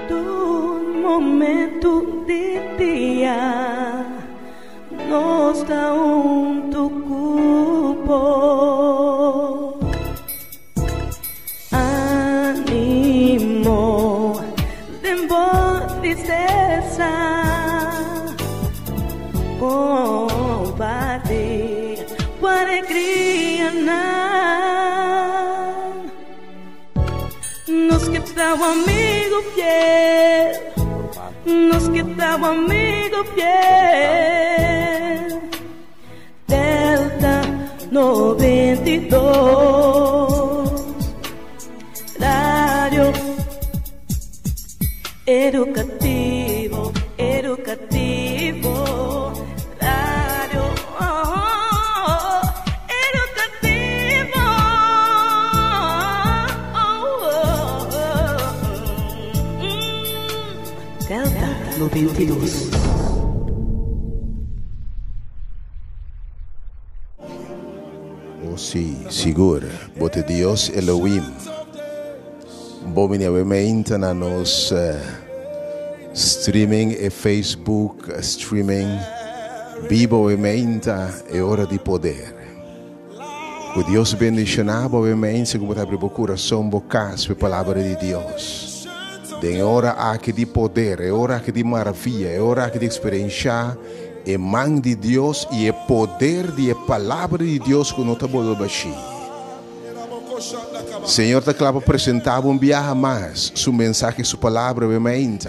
Tur momento di dia nos ta huntu ku bo. Animo den bo tristesa, kompartí bo alegrianan. Nos ke ta bo amigu fiel, nos ke ta bo amigu fiel. Delta 92, Radio Educativo, educativo, radio oh, educativo. Oh, oh, oh. Delta 92. Oh sí, sigur, bo ta Dios Elohim. Bo bini awe meinta na nos streaming e Facebook streaming bibo awe meinta e ora di poder. Ku Dios bendiciona bo awe meinta ku bo ta abri bo curason, bo cas pa e palabra di Dios. Den e ora aki di poder, e ora aki di maravia, e ora aki di experiencia E man di Dios i e poder di e Palabra di Dios ku no ta bolbe bashí. Señor ta kla pa presentá bo un biaha mas Su mensahe, Su Palabra awe mainta.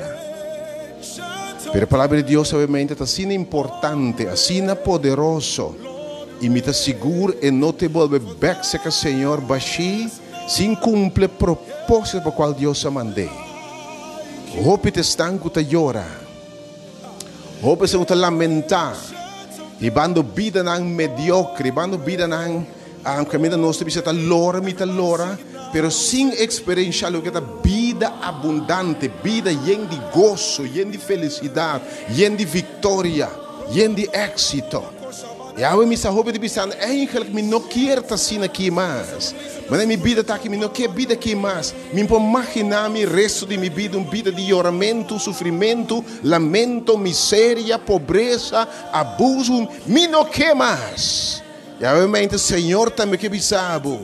Pero e Palabra di Dios awe mainta ta asina importante, asina poderoso, i mi ta sigur e no te bolbe bèk serka Señor bashí sin kumpli e propósito pa kual Dios a mand'é. Hopi ta esnan ku ta yora. Hopi esun ta lamentá hibando bidanan mediokre, hibando bidanan kaminda nos ta bisa ta lora mi ta lora, pero sin eksperenshá loke ta bida abundante, bida yen di goso, yen di felisidat, yen di viktoria, yen di éksito. I awe mi sa hopi ta bisando, Eigenlijk mi no kier ta asina aki mas. Manera mi bida ta aki, mi no kier bida aki mas. Mi por maginá mi resto di mi bida un bida di yoramentu, sufrimentu, lamento, miseria, pobresa, abusu. Mi no ke mas. I awe Señor tambe ke bisa bo,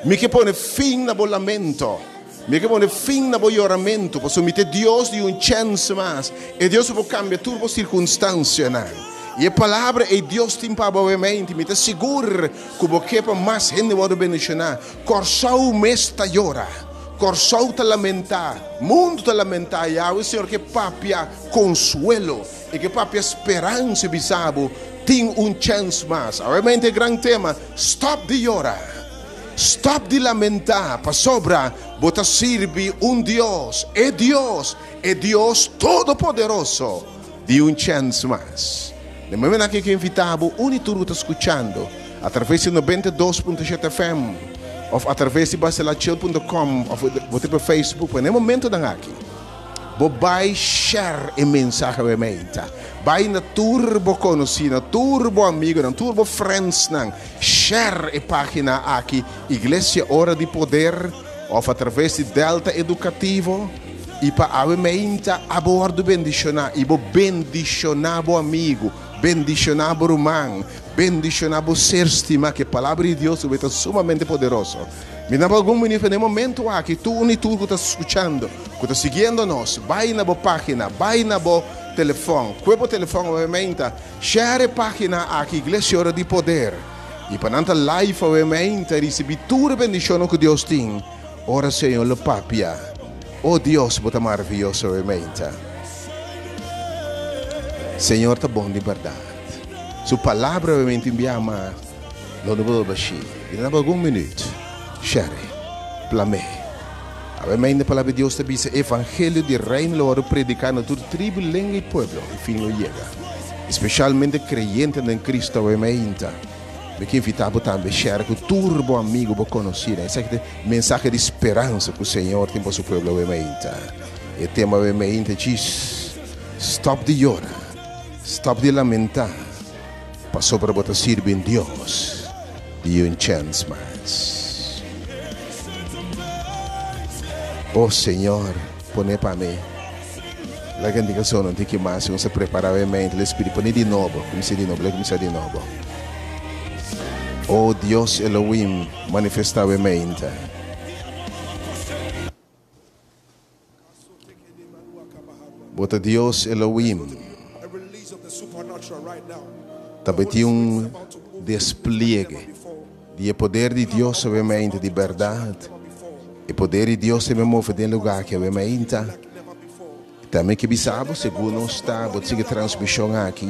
Mi ke pone fin na bo lamento. Mi ke pone fin na bo yoramentu, pasobra mi ta e Dios di un chèns mas, e Dios ku por kambia tur bo sirkunstansianan. I e palabra ei Dios tin pa bo awe meinti. Mi ta sigur ku bo ke pa mas hende wòrdu bendishoná. Kòrsou mes ta yora, Kòrsou ta lamentá, mundu ta lamentá. Yahweh Señor ke papia konsuelo, e ke papia speransa i bisa bo, Tin un chèns mas. Awe meinti e gran tema, Stòp di yora. Stop di lamentá, pasobra bo ta sirbi un Dios, e Dios, e Dios Todopoderoso, di un chèns mas. Den momentu aki ke invitá bo un i tur ku ta skuchando atraves di 92 punto shete FM òf atraves di baselachil punto com òf bo ta riba Facebook, pa na e momentunan aki, Bo bai share e mensahe awe meinta. Bai na tur bo konosí, na tur bo amigonan, tur bo friendsnan. Share e página aki, Iglesia Ora di Poder, òf atraves di Delta Edukativo. I pa awe meinta abo wòrdu bendishoná i bo bendishoná bo amigu, bendishoná bo ruman, bendishoná bo ser stimá. Ku e Palabra di Dios lo ta sumamente poderoso. Mi na bo algun minuto na e momento aki, tur un i tur ku ta skuchando, ku ta siguiendo nos, bai na bo página, bai na bo telefòn, kue bo telefòn awe-meinta, share e página aki, Iglesia Ora di Poder, i pa nan ta live awe-meinta i risibí tur e bendishonnan ku Dios tin, ora Señor lo papia. O Dios, bo ta maravioso awe-meinta. Señor ta bon di bèrdat. Su palabra awe-meinta tin biaha mas. Lo no por bashí. I na algun minüt, Sherry, plam'é. Awe mainta Palabra di Dios ta bisa, E evangelio di Reino lo wòrdu prediká na tur tribu, lenga i pueblo, i fin lo yega. Espeshalmente kreyentenan den Kristu awe mainta. Mi ke invitá bo tambe share ku tur bo amigu, bo konosínan. Esaki ta e mensahe di speransa ku Señor tin pa su pueblo awe mainta. E tema awe mainta djis, Stòp di yora, stòp di lamentá. Pasobra bo ta sirbi un Dios di un chèns mas. O Señor, pone pa mi. Laga indicacion no tin ki mas si nos a prepara e mente el espíritu pone di nobo cuminsa di nobo laga cuminsa di nobo Oh Dios Elohim manifesta e mente. Bo ta Dios Elohim. Tabatin un despliegue di e poder di Dios awe mainta di berdad. E poder di Dios ta move den lugar aki awe mainta. Tambe ke bisa bo segun nos ta bo ta sigui transmision aki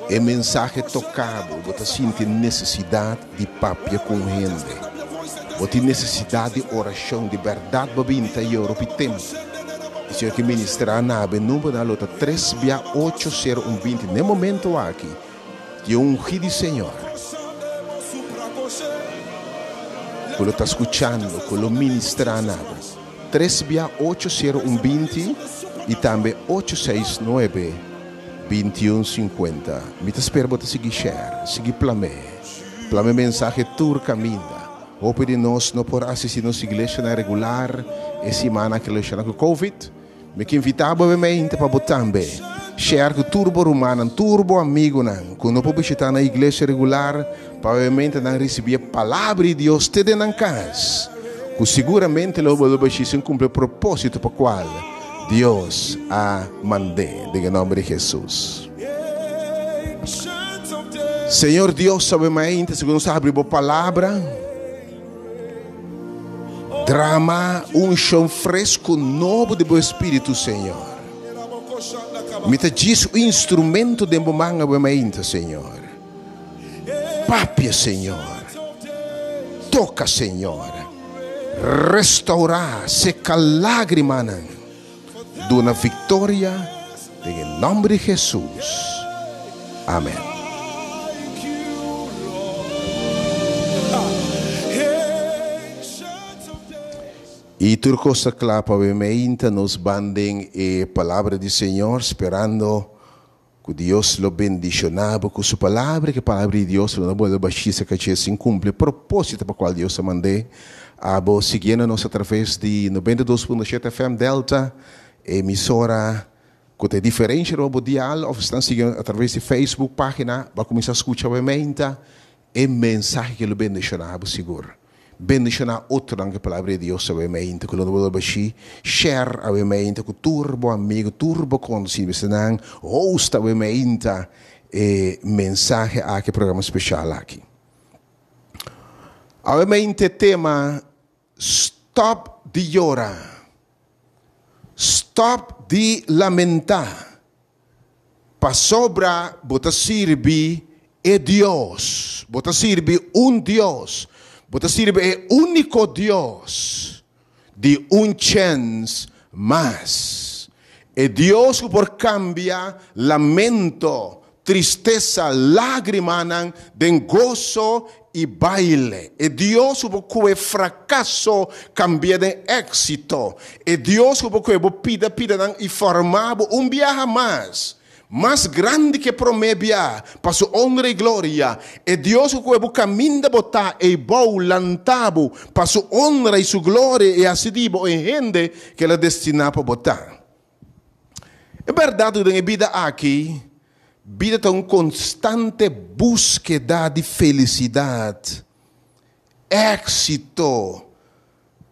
e mensahe toka bo, bo ta sinti necesidad di papia cu un hende. Bo tin necesidad di oracion di berdad bo bin ta yora hopi tempo. E Señor ke ministra na bo e numbernan lo ta tres bia ocho sero un binti. Na e momento aki tin un ungi di Señor cu lo ta scuchando, cu lo ministra na bo. Tres bia ocho sero un binti y tambe ocho seis nuebe bintiun sinkuenta. Mi ta spera bo ta sigui share, sigui plam'é. Plam'é mensahe tur kaminda. Hopi di nos no por asisti nos iglesianan regular e siman aki relaciona cu Covid. Mi ke invita bo obviamente pa bo tambe share cu tur bo rumannan, tur bo amigunan cu no por bishita nan iglesia regular pa obviamente nan ricibi e palabra di Dios te den nan cas, cu siguramente lo bo lo bashi sin cumpli e proposito pa cual Dios a mand'é den e nomber di Jesus. Señor Dios, awe mainta segun nos abri bo palabra, Drama unshon fresku nobo di bo Espíritu, Señor. Mi ta djis un instrumento den bo man awe mainta, Señor. Papia, Señor. Toka, Señor. Restaurá, seka lágrimanan. Duna viktoria den e nòmber di Hesus. Amen. I tur kos ta kla pa we meinta nos ban den e palabra di Señor sperando ku Dios lo bendishoná bo ku su palabra i ku e palabra di Dios lo no bolbe bashí serka dje sin kumpli e propósito pa kual Dios a mand'é. Abo siguiendo nos atraves di 92.7 FM Delta, emisora ku ta e diferensha riba bo dial, òf esnan sigui atraves di Facebook página, bo a kuminsá skucha bo e meinta e mensahe ke lo bendishoná bo sigur. Bendishoná otronan ku e Palabra di Dios awe meinta ku lo no bolbe bashí. Share awe meinta ku tur bo amigu, tur bo konosí. Mester nan host awe meinta e mensahe aki, e programa speshal aki. Awe meinta e tema Stòp di yora, stòp di lamentá, pasobra bo ta sirbi e Dios, bo ta sirbi un Dios, bo ta sirbi e úniko Dios di un chèns mas. E Dios ku por kambia lamento, tristesa, lágrimanan den goso i baile. E Dios ku por kohe frakaso kambia den éksito. E Dios ku por kohe bo pida pidanan i forma bo un biaha mas, mas grandi ke promé bia, pa su onra i gloria. E Dios ku kohe bo kaminda bo ta eibou lanta bo pa su onra i su gloria i hasi di bo e hende ku el a destiná pa bo ta. E bèrdat ku den e bida aki, bida ta un konstante búskeda di felisidat, éksito,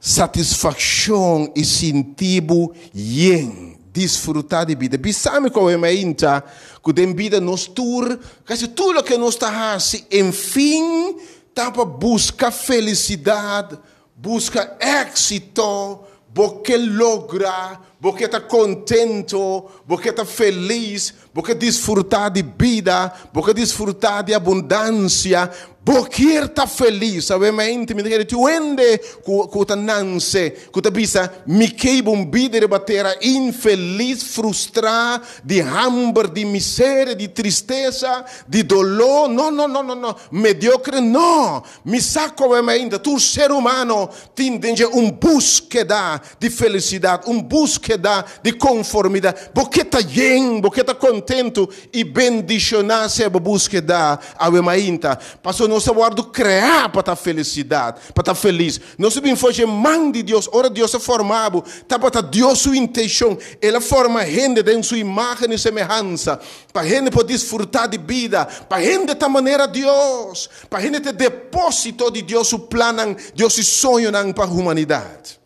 satisfakshon i sinti bo yen, disfrutá di bida. Bisa mi koe mainta ku den bida nos tur, kasi tur loke nos ta hasi, en fin ta pa buska felisidat, Buska éksito, bo ke logra, bo ke ta kontento, bo ke ta felis, bo ke disfrutá di bida, bo ke disfrutá di abundansia, bo kier ta felis. Awe mente mi ta kere tin hende ku ku ta nanse, ku ta bisa, Mi ke hiba un bida riba tera infelis, frustrá, di hamber, di miseria, di tristesa, di doló. No, no, no, no, no. Mediokre, no. Mi sa koe ainda tur ser humano tin den dje un búskeda di felisidat, un búskeda di konformidat. Bo ke ta yen, bo ke ta kontentu i bendishoná sea bo búskeda awe mainta. Pasobra nos a wòrdu kreá pa ta felisidat, pa ta felis. Nos a bin for dje man di Dios. Ora Dios a forma bo, tabata Dios su intenshon. El a forma hende den su imágen i semehansa, pa hende por disfrutá di bida, pa hende ta manera Dios, pa hende ta e depósito di Dios su plannan, Dios su soñonan pa humanidat.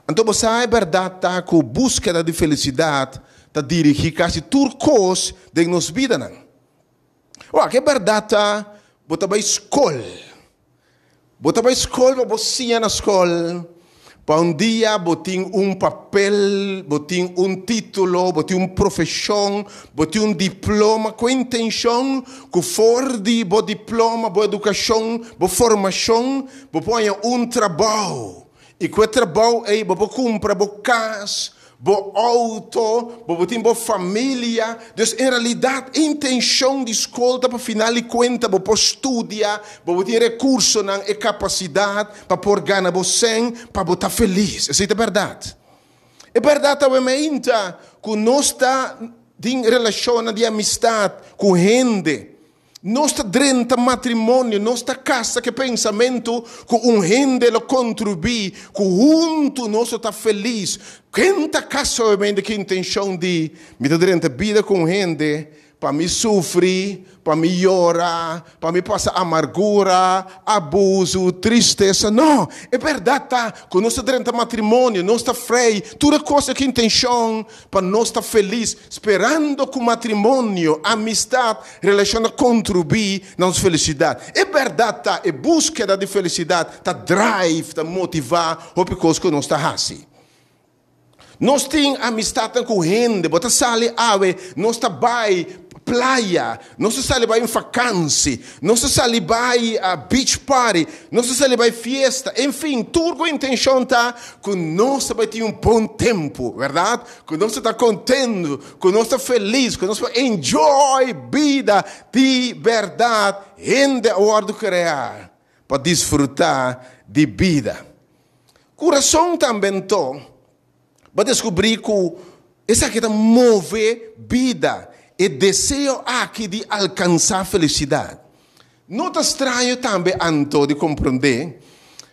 Anto bo sa e bèrdat ta ku búskeda di felisidat ta dirigí kasi tur kos den nos bidanan. Wak, e bèrdat ta bo ta bai skol. Bo ta bai skol pa bo siña na skol, pa un dia bo tin un papel, bo tin un título, bo tin un profeshon, bo tin un diploma ku e intenshon ku for di bo diploma, bo edukashon, bo formashon, Bo por haña un trabou i ku e trabou ei bo por kumpra bo kas, bo outo, bo por tin bo familia. Dus en realidat e intenshon di skol ta pa final di kuenta bo por studia, bo por tin e rekursonan, e kapasidat pa por gana bo sèn pa bo ta felis. Esei ta bèrdat. E bèrdat awe meinta ku nos ta den relashonnan di amistat ku hende. Nos ta drenta matrimonio, nos ta kasa ku e pensamentu ku un hende lo kontribuí, ku huntu nos lo ta felis. Ken ta kasa obviamente ku e intenshon di mi ta drenta bida ku un hende pa mi sufri, pa mi yora, pa mi pasa amargura, abusu, tristesa? No! E bèrdat ta ku nos ta drenta matrimonio, nos ta frei tur e kos ku intenshon Pa nos ta felis, sperando ku matrimonio, amistat, relashon ta kontribuí na nos felisidat. E bèrdat ta, e búskeda di felisidat ta drive, ta motivá hopi kos ku nos ta hasi. Nos tin amistatnan ku hende, bo ta sali awe, nos ta bai playa, nos ta sali bai un fakansi, nos ta sali bai beach party, nos ta sali bai fiesta, en fin, tur ku intenshon ta ku nos ta bai tin un bon tempu, bèrdat? Ku nos ta ta kontentu, ku nos ta felis, ku nos por enjoy bida di bèrdat. Hende a wòrdu kreá pa disfrutá di bida. Kurason tambe anto Bo a deskubrí ku esaki ta move bida, e deseo aki di alkansá felisidat. No ta straño tambe anto di komprondé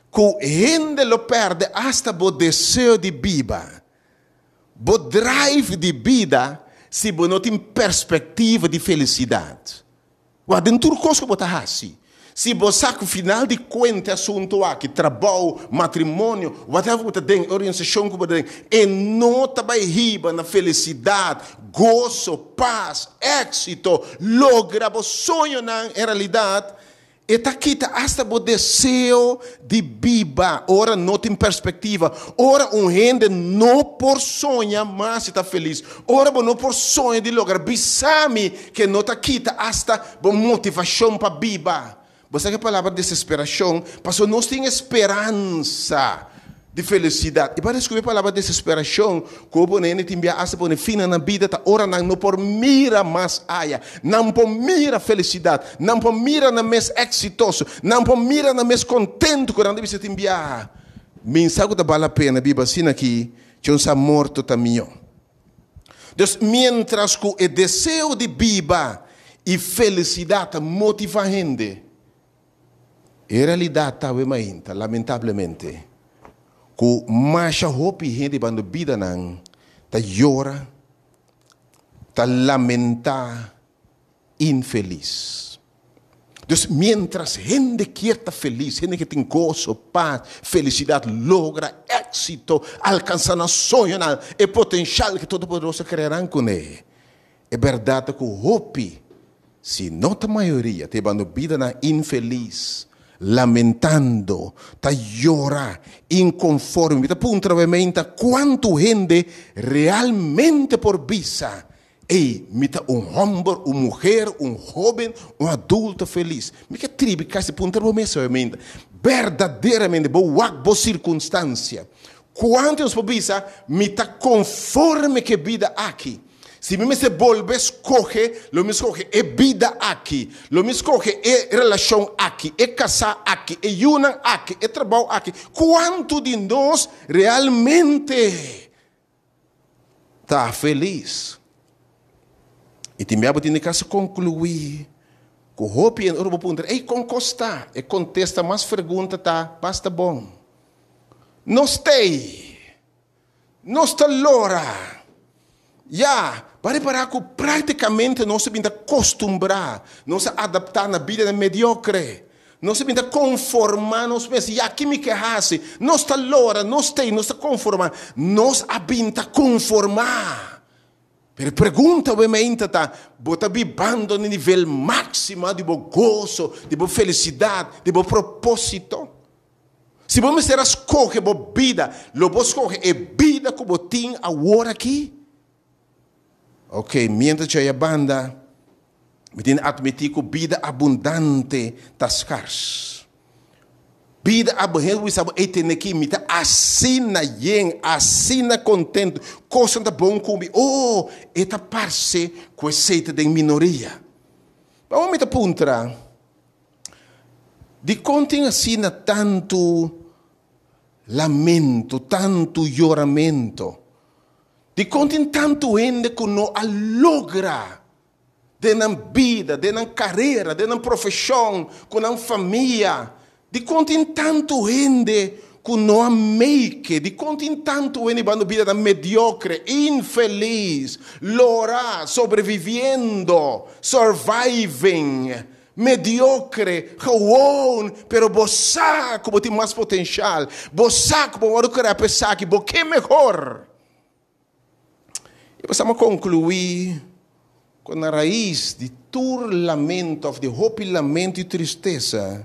ku hende lo pèrdè asta bo deseo di biba, bo drive di bida si bo no tin perspektiva di felisidat. Wak den tur kos ku bo ta hasi. Si bo sa ku final di kuenta e asuntu aki, trabou, matrimonio, whatever ku bo ta den, e organisashon ku bo ta den, e no ta bai hiba na felisidat, goso, pas, éksito, logra bo soñonan en realidat, E ta kita asta bo deseo di biba ora no tin perspektiva, ora un hende no por soña mas di ta felis, ora bo no por soña di logra. Bisa mi ke no ta kita asta bo motivashon pa biba. Bo sa ke palabra desesperashon? Pasobra nos tin e speransa di felisidat. I pa deskubrí e palabra desesperashon ku bo pone hende tin bia asta pone fin na nan bida ta ora nan no por mira mas aya. Nan por mira felisidat, nan por mira nan mes eksitoso, nan por mira nan mes kontentu ku nan ta bisa tin bia. Mi sa ku ta bal la pena biba asina aki, dje un sa morto ta mihó. Dus miéntras ku e deseo di biba i felisidat ta motivá hende, E realidat ta awe mainta, lamentablemente, ku masha hopi hende banda bidanan ta yora, ta lamentá, infelis. Dus miéntras hende kier ta felis, hende ke tin goso, pas, felisidat, logra éksito, alkansá nan soñonan, e potenshal ke Todopoderoso a krea nan kuné, E bèrdat ta ku hopi, si no ta mayoria, ta hibando bidanan infelis, lamentando, ta yora, inkonforme. Mi ta puntra bo e meinta kuantu hende realmente por bisa, Ey, mi ta un hòmber, un muher, un hóben, un adulto felis. Mi ke tribi kasi puntra bo mes awe meinta, berdaderamente bo wak bo sirkunstansia, kuantu nos por bisa, Mi ta konforme ku e bida aki? Si mi mester bolbe skohe, lo mi skohe e bida aki, lo mi skohe e relashon aki, e kasá aki, e yunan aki, e trabou aki. Kuantu di nos realmente ta felis? I tin bia bo tin di kasa konkluí. Ku hopi hende ora bo puntra, Ey, kon kos ta? E kontesta mas fregunta ta, Basta bon. Nos t'ey! Nos ta lora! Ya, bo a repará ku práktikamente nos a bin ta kostumbrá, nos a adaptá na bidanan mediokre. Nos a bin ta konformá nos mes, Ya, ki mi ke hasi? Nos ta lora, nos t'ey, nos ta konformá. Nos a bin ta konformá. Pero e pregunta obviamente ta, bo ta bibando na nivel máximo di bo goso, di bo felicidad, di bo propósito? Si bo mester a scoge bo bida, lo bo scoge e bida cu bo tin awor aki? Ok, mientras cu aya banda, mi tin admiti cu bida abundante ta scars. Bida abo hende bisa bo, ey tene aki, mi ta asina yen, asina contento, cosnan ta bon cu mi. Oh, e ta parce cu esey ta den minoria. Awor mi ta puntra, dicon tin asina tanto lamento, tanto yoramento? Dicon tin tanto hende cu no a logra den nan bida, den nan karera, den nan profeshon, ku nan famia. Dikon tin tantu hende ku no a make? Dikon tin tantu hende bando bidanan mediokre, infelis, lora, sobreviviendo, surviving, mediokre, gewoon, pero bo sa ku bo tin mas potenshal, bo sa ku bo wòrdu krea pa esaki, bo ke mehor. I pasamos konkluí ku na rais di tur lamento òf di hopi lamento i tristesa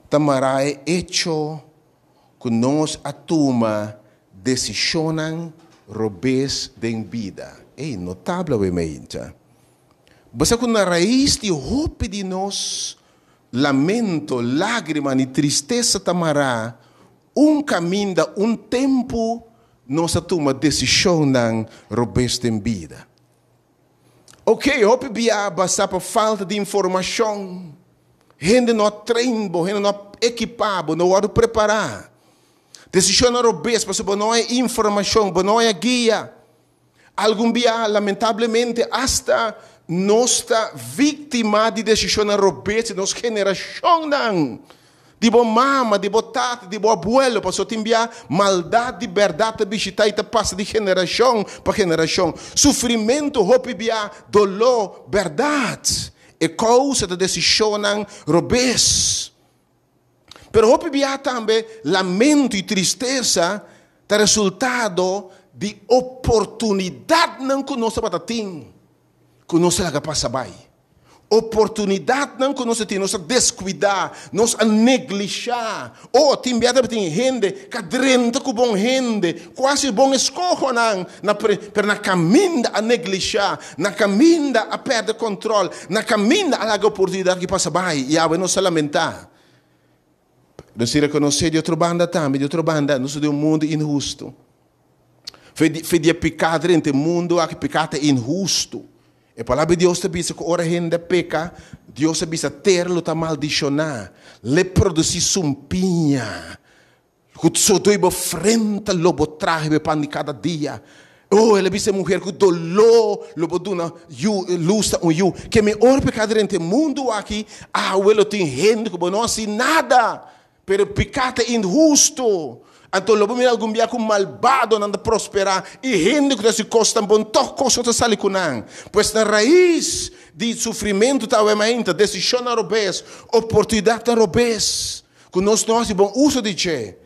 ta mará e echo ku nos a tuma desishonnan robes den bida. Ey, no ta habla awe meinta. Bo sa ku na rais di hopi di nos lamento, lágrimanan i tristesa ta mará un kaminda, un tempu Nos a tuma desishonnan robes den bida. Ok, hopi bia basá pa falta di informashon. Hende no a train bo, hende no a ekipá bo, no wòrdu prepará. Desishonnan robes pasobra bo no haña informashon, bo no haña guia. Algun bia, lamentablemente, asta nos ta víktima di desishonnan robes di nos generashonnan, di bo mama, di bo tata, di bo abuelo, pasobra tin bia maldat di bèrdat ta bishitá i ta pasa di generashon pa generashon. Sufrimentu, hopi bia, doló, bèrdat, e kousa ta desishonnan robes. Pero hopi bia tambe lamento i tristesa ta resultado di oportunidatnan ku nos tabata tin ku nos a laga pasa bai. Oportunidatnan ku nos a tin, nos a deskuidá, nos a neglishá. O tin bia tabatin hende ku a drenta ku bon hende, ku a hasi bon eskohonan, na pero na kaminda a neglishá, na kaminda a pèrdè kòntròl, na kaminda a laga oportunidat ki pasa bai i awe nos ta lamentá. Nos tin rekonosé di otro banda tambe, di otro banda nos ta den un mundu inhustu. Fe di, fe di e piká drenta e mundu aki, piká ta inhustu. E Palabra di Dios ta bisa ku ora hende a peka, Dios a bisa tera lo ta maldishoná, l'e produsí sumpiña. Ku sodó i bo frenta lo bo traha bo e pan di kada dia. Oh, el a bisa e muher ku doló lo bo duna yu, lus ta un yu. Ke mi ora piká drenta e mundu aki, awe lo tin hende ku bo no hasi nada. Pero piká ta inhustu. Anto lo bo mira algun bia ku malbadonan ta prosperá i hende ku ta hasi kosnan bon tòg kos no ta sali ku nan. Pues na rais di sufrimentu ta awe mainta, desishonnan robes, oportunidatnan robes. Ku nos no hasi bon uso di dje,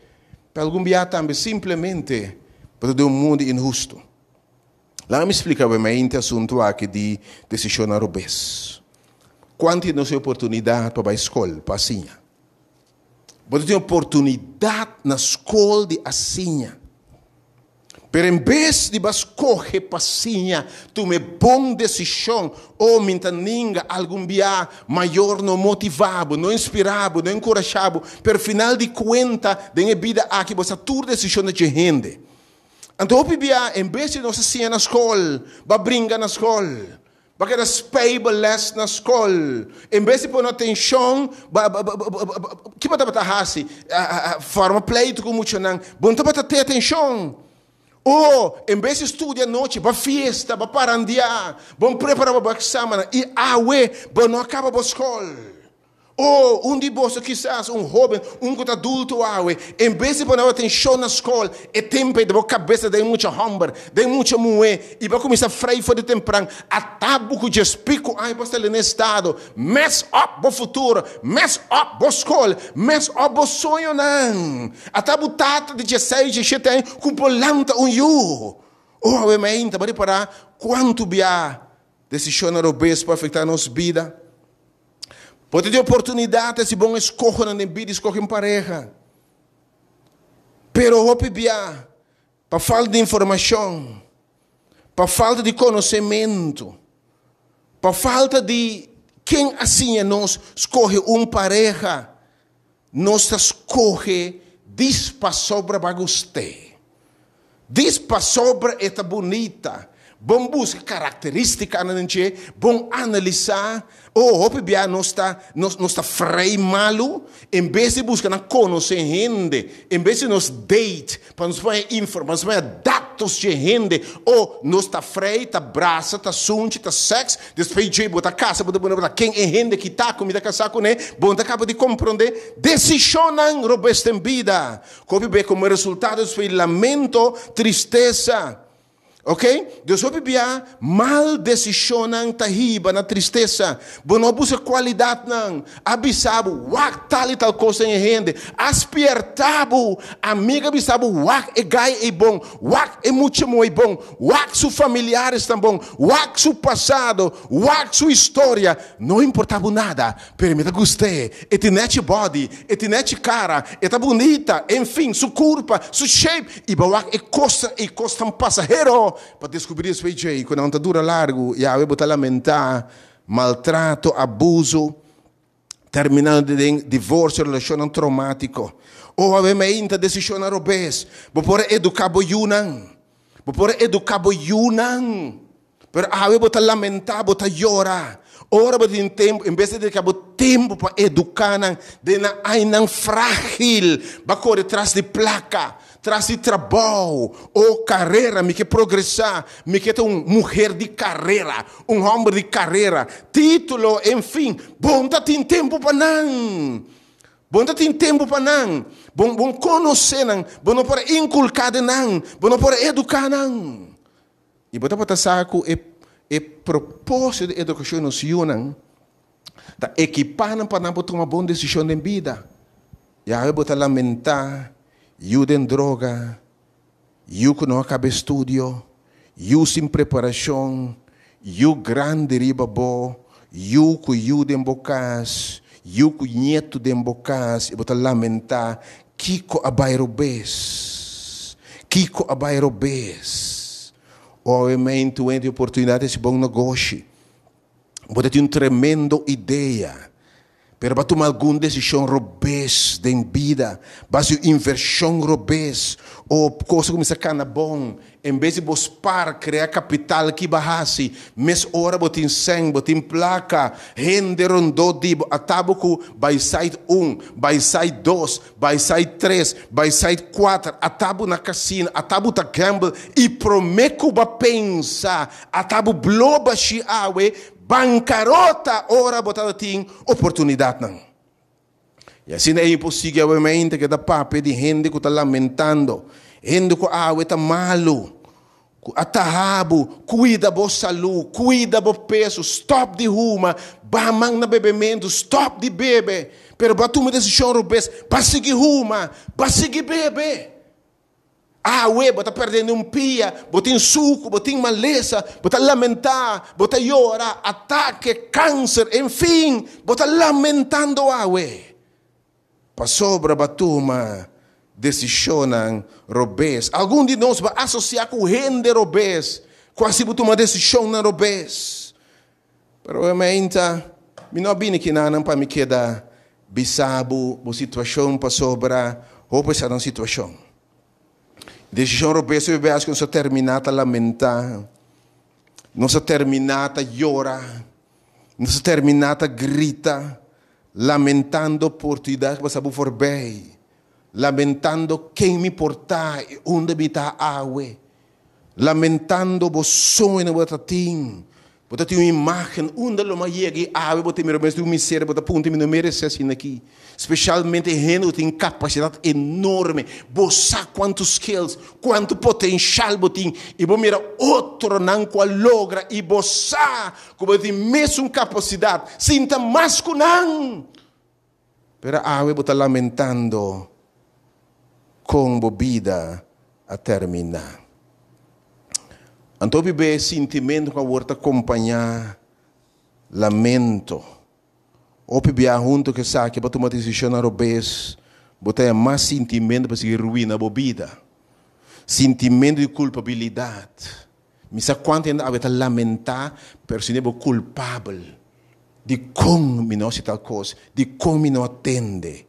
pero algun bia tambe simplemente pa ta den un mundu inhustu. Laga mi splika bo mente asuntu aki di desishonnan robes. Kuantu di nos tin oportunidat pa bai skol pa siña? Bo ta tin oportunidat na skol di a siña. Pero en bes di bo a skohe pa siña tuma e bon desishon, o mi ta ninga algun bia mayor no motivá bo, no inspirá bo, no enkurashá bo, pero final di kuenta den e bida aki bo sa tur desishon ta dje hende. Anto hopi bia en bes di nos a siña na skol, bo a bringa na skol, Bo a keda spijbelles na skol. En bes di pone atenshon, ki bo tabata hasi? Forma pleitu ku muchanan. Bo no tabata tei atenshon. Oh, en bes di studia anochi, bo a fiesta, bo a parandiá, bo a prepará pa bo èksamen i awe bo no a kaba bo skol. Oh, un di boso kisas, un hóben, un ku ta adulto awe, en bes di pone bo atenshon na skol, e tempu ei ta bo kabesa den mucha hòmber, den mucha muhé, i bo a kuminsá frei for di tempran, a tabu ku djes piku aña bo sta lene estado, mess up bo futuro, mess up bo skol, mess up bo soñonan. A tabu tata di djeseis, djeshete aña ku por lanta un yu. Oh, awe mainta bo a ripará kuantu bia desishonnan robes por afektá nos bida? Bo ta tin oportunidat hasi bon eskohonan den bida i skohe un pareha. Pero hopi bia, pa falta di informashon, pa falta di konosementu, pa falta di ken a siña nos skohe un pareha, nos ta skohe dis pasobra bo a gust'é, dis pasobra e ta bunita. Bon buska karakterístikanan den dje, bon analisá. Oh, hopi bia nos ta nos nos ta frei malu, en bes di buska nan konosé hende, en bes di nos date pa nos por haña informa, pa nos por haña datos dje hende. Oh, nos ta frei, ta brasa, ta sunchi, ta sèks, despues dje bo ta kasa, bo ta pone bo ta ken e hende ki ta ku mi ta kasá kuné, bo no ta kaba di komprondé. Desishonnan robes den bida, ku hopi bia komo resultado despues lamento, tristesa. Ok, Dios hopi bia mal desishonnan ta hiba na tristesa. Bo no buska kualidatnan. A bisa bo, wak tal i tal kos den e hende. A spierta bo. Amiga bisa bo, wak e gai ei bon, wak e mucha muhé ei bon, wak su familiaresnan bon, wak su pasado, wak su historia. No importa bo nada, pero mi ta gust'é. E tin nechi body, e tin nechi kara, e ta bunita, enfin, su kurpa, su shape. I bo wak e kosnan ei, kosnan pasahero, pa deskubrí despues djei ku nan ta dura largu i awe bo ta lamentá maltrato, abuso, terminando den divorsio, relashonnan troumátiko. O awe meinta desishonnan robes. Bo por a eduká bo yunan. Bo por a eduká bo yunan. Pero awe bo ta lamentá, bo ta yora. Ora bo tin tempu, en bes di dediká bo tempu pa eduká nan den nan ainan frágil, bo a kore tras di plaka, tras di trabou o karera. Mi ke progresá, mi ke ta un muher di karera, un hòmber di karera, título, enfin. Bo no ta tin tempu pa nan. Bo no ta tin tempu pa nan. Bo no konosé nan, bo no por a inkulká den nan, bo no por a eduká nan. I bo tabata sa ku e e propósito di edukashon nos yunan ta ekipá nan pa nan por tuma bon desishon den bida. Yawe bo ta lamentá yu den droga, yu ku no a kaba estudio, yu sin preparashon, yu grandi riba bo, yu ku yu den bo kas, yu ku ñetu den bo kas, i bo ta lamentá Kiko a bai robes? Kiko a bai robes? Obviamente, un di oportunidad es bon negoshi. Bo ta tin un tremendo idea, pero bo a tuma algun decision robes den bida, bo a haci un inversion robes, o cos a cuminsa cana bon, En bes di bo spar, krea kapital ki bo a hasi, mes ora bo tin sèn, bo tin plaka, hende rondó di bo a ta bo ku bai site un, bai site dos, bai site tres, bai site kuater, a ta bo na kasino, a ta bo ta gamble i promé ku bo a pensa a ta bo blo bashí awe, bankarota ora bo tabatin oportunidatnan. I asina ei por sigui awemente ke ta papia di hende ku ta lamentando, hende ku awe ta malu, ku a taha bo, kuida bo salú, kuida bo peso, stòp di huma, baha man na bebementu, stòp di bebe, pero bo a tuma desishon robes, bo a sigui huma, bo a sigui bebe. Awe bo ta perdendo un pia, bo tin suku, bo tin malesa, bo ta lamentá, bo ta yora, atake, kanser, enfin, bo ta lamentando awe. Pasobra bo a tuma desishonnan robes. Algun di nos bo a asosiá ku hende robes, ku hasi bo tuma desishonnan robes. Pero e meinta, mi no a bini kinanan pa mi keda bisa bo bo situashon pasobra hopi sa nan situashon. Desishon robes hopi bias ku nos a terminá ta lamentá, nos a terminá ta yora, nos a terminá ta grita, lamentando oportunidat ku pasa bo forbei, lamentando ken mi por ta i unda mi ta awe. Lamentando bo soño bo ta tin. Bo ta tin un imagen unda lo m'a yega y awe bo ta mira bo mes di un miseria bo ta puntra mi no merece asina aki. Specialmente hende cu tin capacidad enorme. Bo sa cuanto skills, cuanto potencial bo tin y bo mira otronan cu a logra y bo sa cu bo tin mesun capacidad sin ta mas cu nan. Pero awe bo ta lamentando kon bo bida a terminá. Anto hopi be e sintimentu ku awor ta kompañá lamento. Hopi bia huntu ku esaki bo tuma desishonnan robes, bo ta haña mas sintimentu pa sigui ruina bo bida. Sintimentu di kulpabilidat. Mi sa kuantu hende awe ta lamentá, pero si bo kulpabel. Dikon mi no hasi tal kos? Dikon mi no a tende?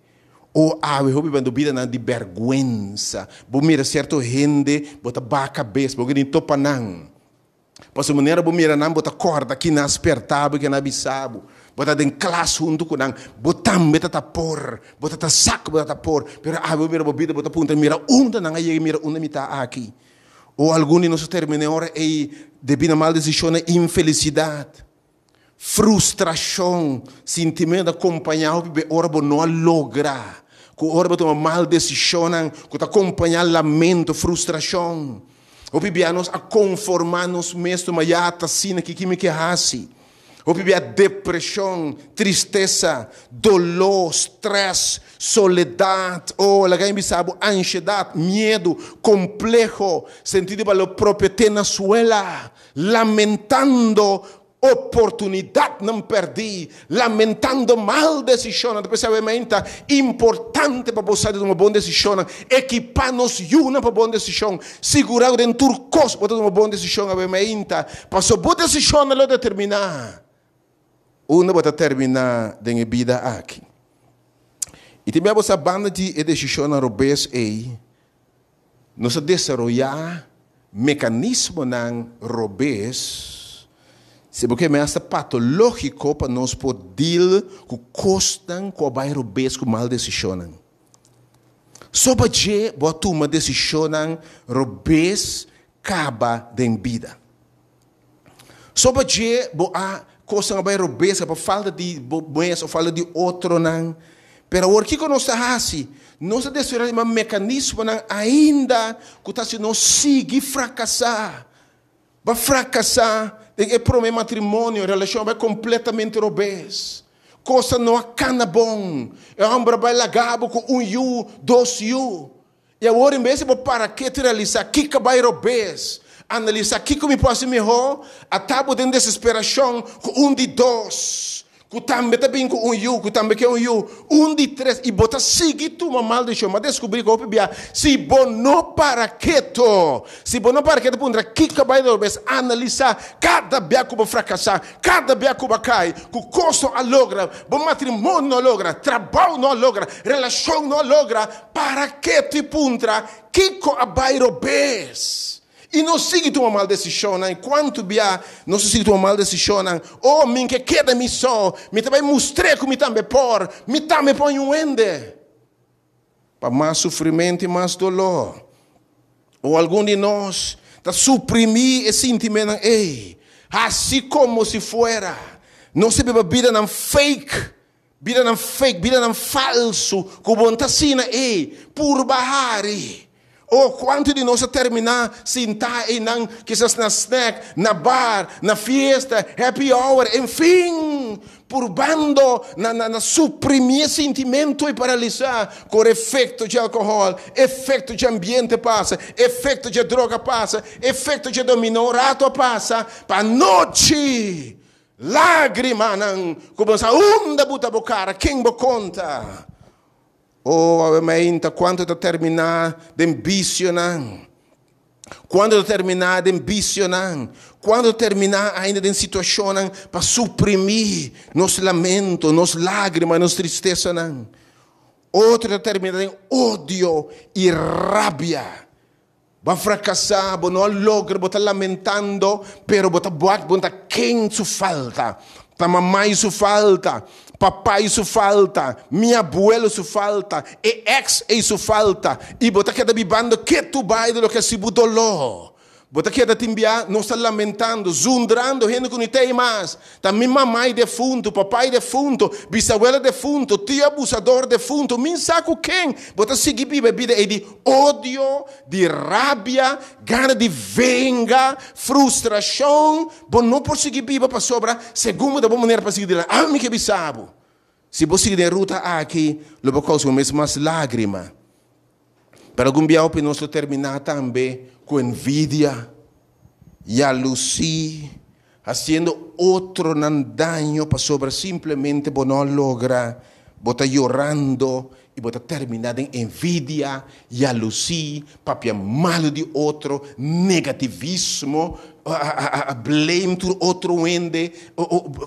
O awe hopi bando bidanan di bèrgwensa. Bo mira sierto hende, bo ta baha kabes, bo ke ni topa nan. Pasobra manera bo mira nan, bo ta kòrda kinan a sperta bo i kinan a bisa bo. Bo ta den klas huntu ku nan, bo tambe ta ta por, bo ta ta sa ku bo ta ta por. Pero awe bo mira bo bida, bo ta puntra, mira unda nan a yega i mira unda mi ta aki. O algun di nos a termina e ora ei debí na mal desishonnan, infelisidat, frustrashon, sintimentu ta kompañá hopi be ora bo no a logra, ku ora bo tuma mal desishonnan ku ta kompañá lamento, frustrashon. Hopi bia nos a konformá nos mes tuma ya ta asina kiko mi ke hasi. Hopi bia depreshon, tristesa, doló, strès, soledat, oh, laga mi bisa bo, anshedat, miedu, kompleho, sentido di balor propio te na suela, lamentando oportunidatnan pèrdí, lamentando mal desishonnan. Ta p'esei awe mainta importante pa bo sa di tuma bon desishonnan, ekipá nos yunan pa bon desishon, Sigurá ku den tur kos bo ta tuma bon desishon awe mainta, pasobra bo desishonnan lo determiná unda bo ta terminá den e bida aki. I tin bia bo sa banda di e desishonnan robes ei, nos a desaroyá mekanismonan robes, si bo ke mester patológiko pa nos por deal ku kosnan ku a bai robes ku mal desishonnan. Soba dje bo a tuma desishonnan robes kaba den bida. Soba dje bo a kosnan a bai robes pa falta di bo mes o falta di otronan. Pero awor kiko nos ta hasi? Nos ta desaroyá e mekanismonan ainda ku ta hasi nos sigui frakasá. Bo a frakasá den e promé matrimonio, relashon a bai kompletamente robes. Kosnan no a kana bon. E hòmber a bai laga bo ku un yu, dos yu. I awor en bes di bo para ketu i realisá kiko a bai robes, analisá kiko mi por hasi mihó, a ta bo den desesperashon ku un di dos. Ku tambe ta bin ku un yu, ku tambe ke un yu, un di tres, i bo ta sigui tuma mal desishon. Bo a deskubrí ku hopi bia, si bo no para keto, si bo no para keto puntra kiko a bai dor bes, analisá kada bia ku bo frakasá, kada bia ku bo a kai, ku kos no a logra, bo matrimonio no a logra, trabou no a logra, relashon no a logra, para keto i puntra kiko a bai robes. I no sigui tuma mal desishonnan. I kuantu bia nos ta sigui tuma mal desishonnan? Oh, mi ke keda mi so. Mi ta bai mustr'é ku mi tambe por. Mi tambe por haña un hende. Pa mas sufrimentu i mas doló. O algun di nos ta suprimí e sintimentunan ei, hasi komo si fuera nos ta biba bidanan fake, bidanan fake, bidanan falsu, ku bo no ta asina ei. Purba hari. Oh, kuantu di nos a terminá sintá einan, kisas na snack, na bar, na fiesta, happy hour, en fin, purbando na, na, na suprimí e sintimentu i paralisá ku ora efekto dje alkohòl, efekto dje ambiente pasa, efekto dje droga pasa, efekto dje dominó rato a pasa, pa anochi lágrimanan ku bo sa unda bo ta bo kara, ken bo konta. Oh, awe mainta, kuantu ta terminá den bisionan? Kuantu ta terminá den bisionan? Kuantu ta terminá ainda den situashonnan pa suprimí nos lamento, nos lágrima, nos tristesanan? Otro ta terminá den odio i rabia. Bo a frakasá, bo no a logra, bo ta lamentando, pero bo ta wak bo ta ken su falta. Ta mamai su falta, papai su falta, mi abuelo su falta, e ex ei su falta, i bo ta keda bibando ketu bai di loke a hasi bo doló. Bo ta keda tin bia nos ta lamentando, zundrando hende ku ni tei mas. Ta mi mamai defuntu, papai defuntu, bisawela defuntu, tio abusador defuntu, min sa ku ken. Bo ta sigui biba e bida ei di odio, di rabia, gana di venga, frustrashon. Bo no por sigui biba pasobra segun bo ta bo manera pa sigui dilanti. Ami ke bisa bo, si bo sigui den e ruta aki, lo bo kousa bo mes mas lágrima. Pero algun bia hopi nos lo terminá tambe ku envidia, yalusí, hasiendo otronan daño pasobra simplemente bo no a logra, bo ta yorando i bo ta terminá den envidia, yalusí, papia malu di otro, negativismo, blame tur otro hende,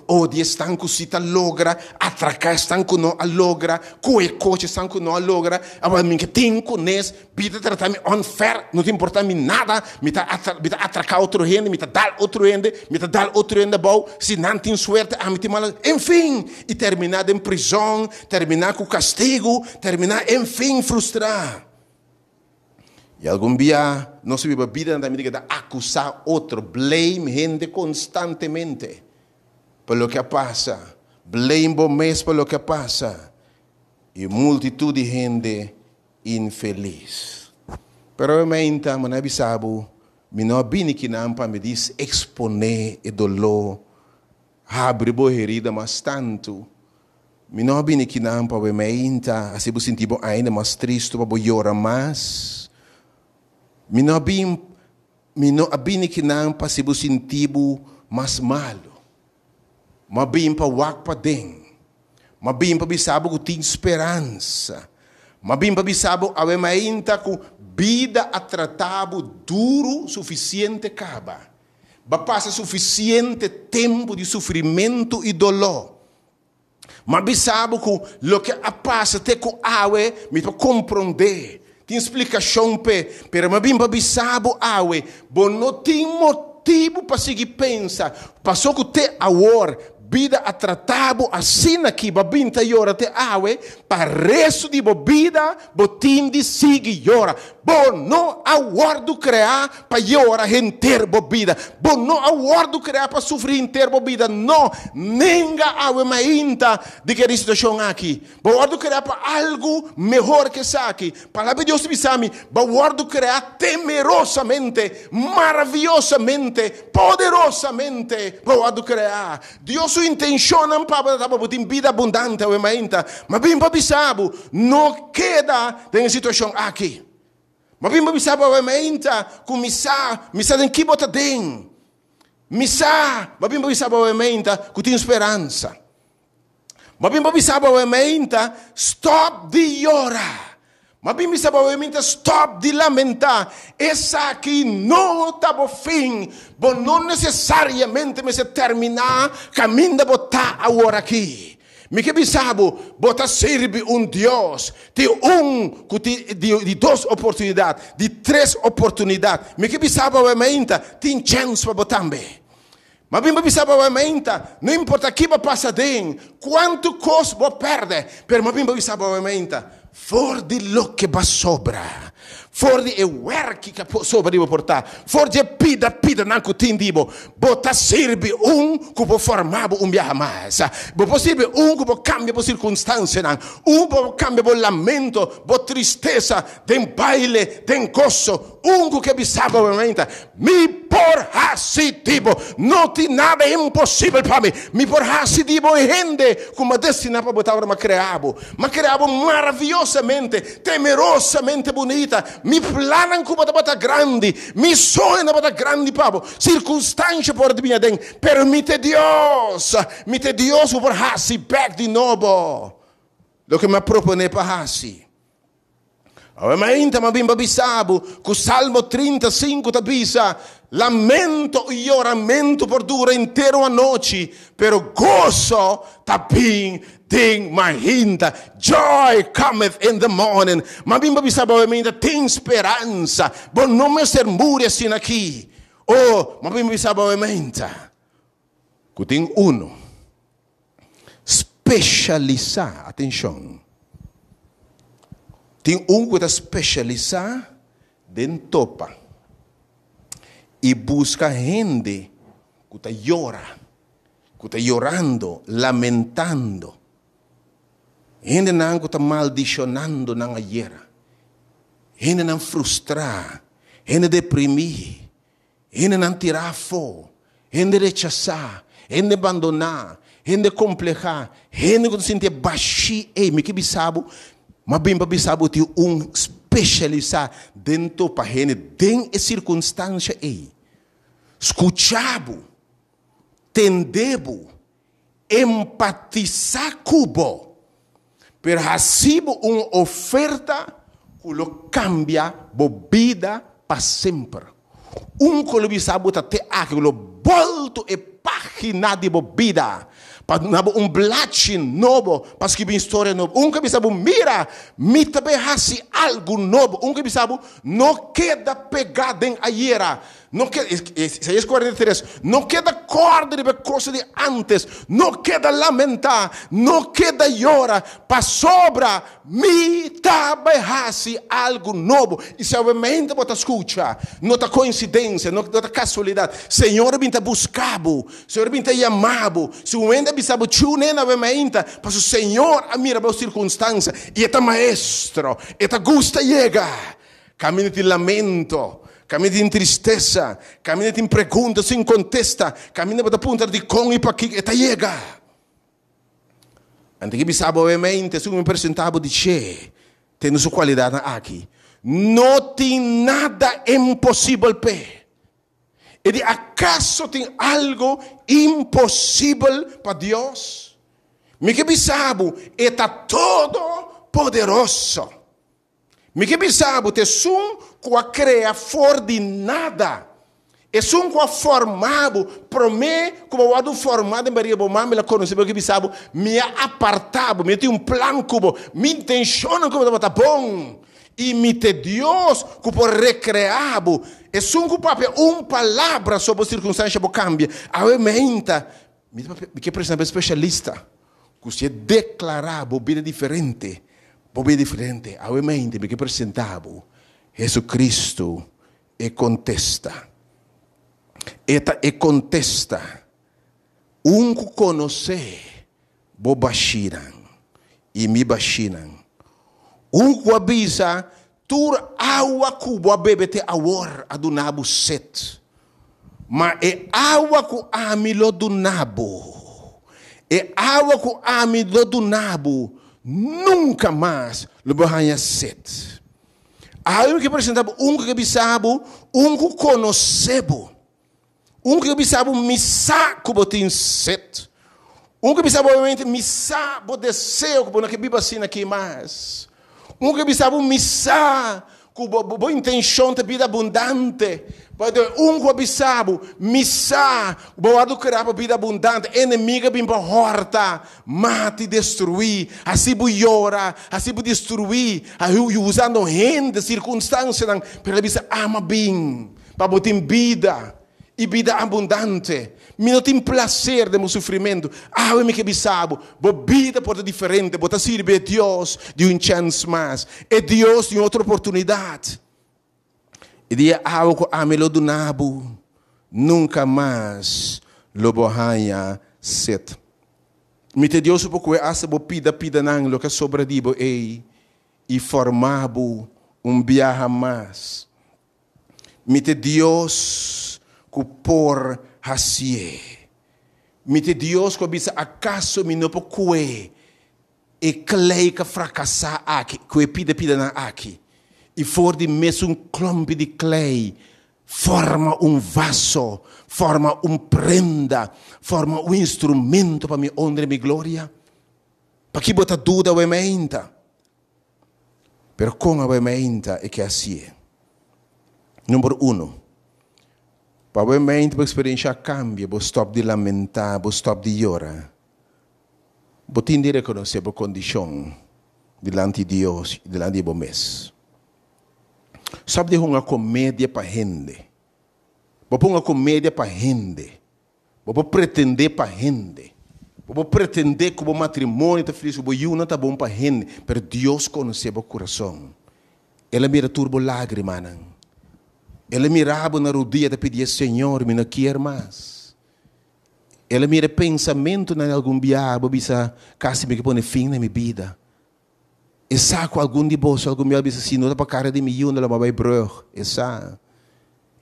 odia esnan ku si ta logra, atraká esnan ku no a logra, kohe koche esnan ku no a logra, awor mi ke tin kunes, bida ta trata mi unfair, no ta importa mi nada, mi ta mi ta atraká otro hende, mi ta dal otro hende, mi ta dal otro hende abou, si nan tin suerte ami tin mala, enfin, i terminá den prizòn, terminá ku kastigu, terminá, enfin, frustrá. I algun bia nos ta biba bidanan tambe di ke ta akusá otro, blame hende konstantemente pa loke a pasa, blame bo mes pa loke a pasa, i multitut di hende infelis. Pero meinta mi a bisa bo, mi no a bini kinan pa mi dis eksponé e doló, habri bo herida mas tantu. Mi no a bini kinan pa bo meinta hasi bo sinti bo ainda mas tristu pa bo yora mas. Mi no a bin mi no a bini kinan pa hasi bo sinti bo mas malu. Mi a bin pa wak paden. Mi a bin pa bisa bo ku tin speransa. Mi a bin pa bisa bo awe meinta ku bida a trata bo duru sufisiente kaba. Bo a pasa sufisiente tempu di sufrimentu i doló. M'a bisa bo ku loke a pasa te ku awe mi ta komprondé. Tin splikashon p'e, pero m'a bin pa bisa bo awe, bo no tin motibu pa sigui pensa paso ku te awor bida a trata bo asina ki bo a bin ta yora te awe, pa restu di bo bida bo tin di sigui yora. Bo no a wòrdu kreá pa yora henter bo bida. Bo no a wòrdu kreá pa sufri henter bo bida. No! Nenga awe mainta di kere situashon aki. Bo a wòrdu kreá pa algu mehor ke esaki. Palabra di Dios ta bisa mi, Bo a wòrdu kreá temerosamente, maraviosamente, poderosamente bo a wòrdu kreá. Dios su intenshonnan pa bo ta pa bo tin bida abundante awe mainta. Ma bin pa bisa bo, no keda den e situashon aki. Ma bin pa bisa bo awe mainta ku mi sa, mi sa den ki bo ta den. Mi sa, ma bin pa bisa bo awe mainta ku tin speransa. Ma bin pa bisa bo awe mainta, stòp di yora. Ma bin bisa bo awe mainta, stòp di lamentá. Esaki no ta bo fin. Bo no nesesariamente mester terminá kaminda bo ta aworakí. Mi ke bisa bo, bo ta sirbi un Dios. Tin un ku tin di dos oportunidat, di tres oportunidat. Mi ke bisa bo awe mainta, tin chèns pa bo tambe. Ma bin bo bisa bo awe mainta, no importa ki bo pasa den, kuantu kos bo pèrdè, pero ma bin bo bisa bo awe mainta, for di loke bo a sobra, For di e wèrki ku a sobra di bo portá, for di e pida pidanan ku tin di bo, bo ta sirbi un ku por forma bo un biaha mas. Bo por sirbi un ku por kambia bo sirkunstansianan, un ku por kambia bo lamento, bo tristesa den baile, den goso, un ku ke bisa bo momento, Mi por hasi di bo. No tin nada imposibel pa mi. Mi por hasi di bo e hende ku mi a destiná pa bo ta ora mi a krea bo. Mi a krea bo maraviyosamente, temerosamente bunita. Mi plannan ku bo tabata grandi, mi soñonan tabata grandi pa bo. Sirkunstansha por a bini aden, pero mi ta e Dios. Mi ta e Dios ku por hasi bèk di nobo loke mi a proponé pa hasi. Awe mainta mi a bin pa bisa bo ku Salmo 35 ta bisa, Lamento i yoramentu por dura henter un anochi, pero goso ta bin den mainta. Joy cometh in the morning. Mi a bin pa bisa bo awe mainta, tin speransa. Bo no mester muri asina aki. Oh, mi a bin pa bisa bo awe mainta ku tin uno Speshalisá, atenshon, tin un ku ta speshalisá den topa. I buska hende ku ta yora, ku ta yorando, lamentando. Hendenan ku ta maldishonando nan ayera. Hendenan frustrá, hende deprimí, hendenan tirá afó, hende rechasá, hende bandoná, hende komplehá, hende ku ta sinti e bashí. Ey, mi ke bisa bo, m'a bin pa bisa bo tin un spesialisá den topa hende den e sirkunstansha ey. Skucha bo, tende bo, Empatisá ku bo, pero hasi bo un oferta ku lo kambia bo bida pa semper. Un ku lo bisa bo ta te aki ku lo bolto e página di bo bida pa duna bo un blachi nobo pa skibi un historia nobo. Un ku a bisa bo, Mira, mi ta bai hasi algu nobo. Un ku a bisa bo, No keda pegá den ayera. No keda, Isaías 43, no keda kòrda riba e kosnan di ántes, no keda lamentá, no keda yora, pasobra mi ta bai hasi algu nobo. I si awemente bo ta skucha, no ta koinsidensia, no ta kasualidat. Señor a bin ta buska bo, Señor a bin ta yama bo. Si un hende a bisa bo, Chu nena awemente, pasobra Señor a mira bo sirkunstansia i e ta maestro, e ta gusta yega. Kaminda tin lamento, kaminda tin tristesa, kaminda tin pregunta sin kontesta, kaminda bo ta puntra dikon i pakiko, e ta yega. Anto ki bisa bo obviamente, esun ku mi presenta bo di che, tene su kualidatnan aki. No tin nada imposibel p'e. E di, Akaso tin algo imposibel pa Dios? Mi ke bisa bo, e ta todopoderoso. Mi ke bisa bo, ta esun ku a krea for di nada, esun ku a forma bo promé ku bo wòrdu formá den bariga bo mama, el a konosé bo. Mi ke bisa bo, mi a apartá bo, mi a tin un plan ku bo, mi intenshonnan ku bo tabata bon, i mi ta e Dios ku por rekreá bo. Esun ku papia un palabra so bo sirkunstansha bo kambia. Awe meinta, mi ta papia, mi ke presentá bo e speshalista. Ku si e deklará bo bida diferente, bo bida diferente. Awe mente mi ke presentá bo Jesucristo, e kontesta. E ta e kontesta. Un ku konosé bo bashinan i mi bashinan. Un ku a bisa tur awa ku bo a bebe te awor a duna bo set. Ma e awa ku ami lo duna bo, e awa ku ami lo duna bo, nunka mas lo bo haña set. Awe mi ke presentá bo un ku ke bisa bo, un ku konosé bo. Un ku ke bisa bo, mi sa ku bo tin set. Un ku bisa bo, obviamente, mi sa bo deseo ku bo no ke biba asina aki mas. Un ke bisa bo misa ku bo bo intenshon ta bida abundante. Pasobra un ku a bisa bo misa ku bo wòrdu kreá pa bida abundante, enemigu a bin pa hòrta, mata i destruí. Hasi bo yora, hasi bo destruí, usando hende, sirkunstansianan, pero el a bisa, Ama bin pa bo tin bida. I bida abundante. Mi no tin placer den bo sufrimentu. Awe mi ke bisa bo, bo bida por ta diferente. Bo ta sirbi e Dios di un chens mas, e Dios di un otro oportunidad. E dia awe ku ami lo duna bo, nunka mas lo bo haña set. Mi ta e Dios ku por kohe asta bo pida pidanan loke a sobra di bo ei i forma bo un biaha mas. Mi ta Dios ku por hasié. Mi ta Dios ku a bisa, Akaso mi no por kue e klei ku a frakasá aki, ku e pida pidanan aki, i for di mesun klòmpi di klei forma un vaso, forma un prenda, forma un instrumento pa mi honra i mi gloria? Pakí bo ta duda awe meinta? Pero kon awe meinta e ke hasié? Number uno, pa awe meinta bo eksperenshá kambio, bo stòp di lamentá, bo stòp di yora. Bo tin di rekonosé bo kondishon dilanti Dios i dilanti di bo mes. Stòp di hunga komedia pa hende. Bo por hunga komedia pa hende. Bo por pretendé pa hende. Bo por pretendé ku bo matrimonio ta felis, ku bo yunan ta bon pa hende, pero Dios konosé bo kurason. El a mira tur bo lágrimanan. El a mira bo na rudia ta pidié, Señor, mi no kier mas. El a mira e pensamentunan di algun biaha, bo bisa, Kasi mi ke pone fin na mi bida. E sa ku algun di boso algun biaha bisa, Si no ta pa kara di mi yu, no lo bai brug. E sa.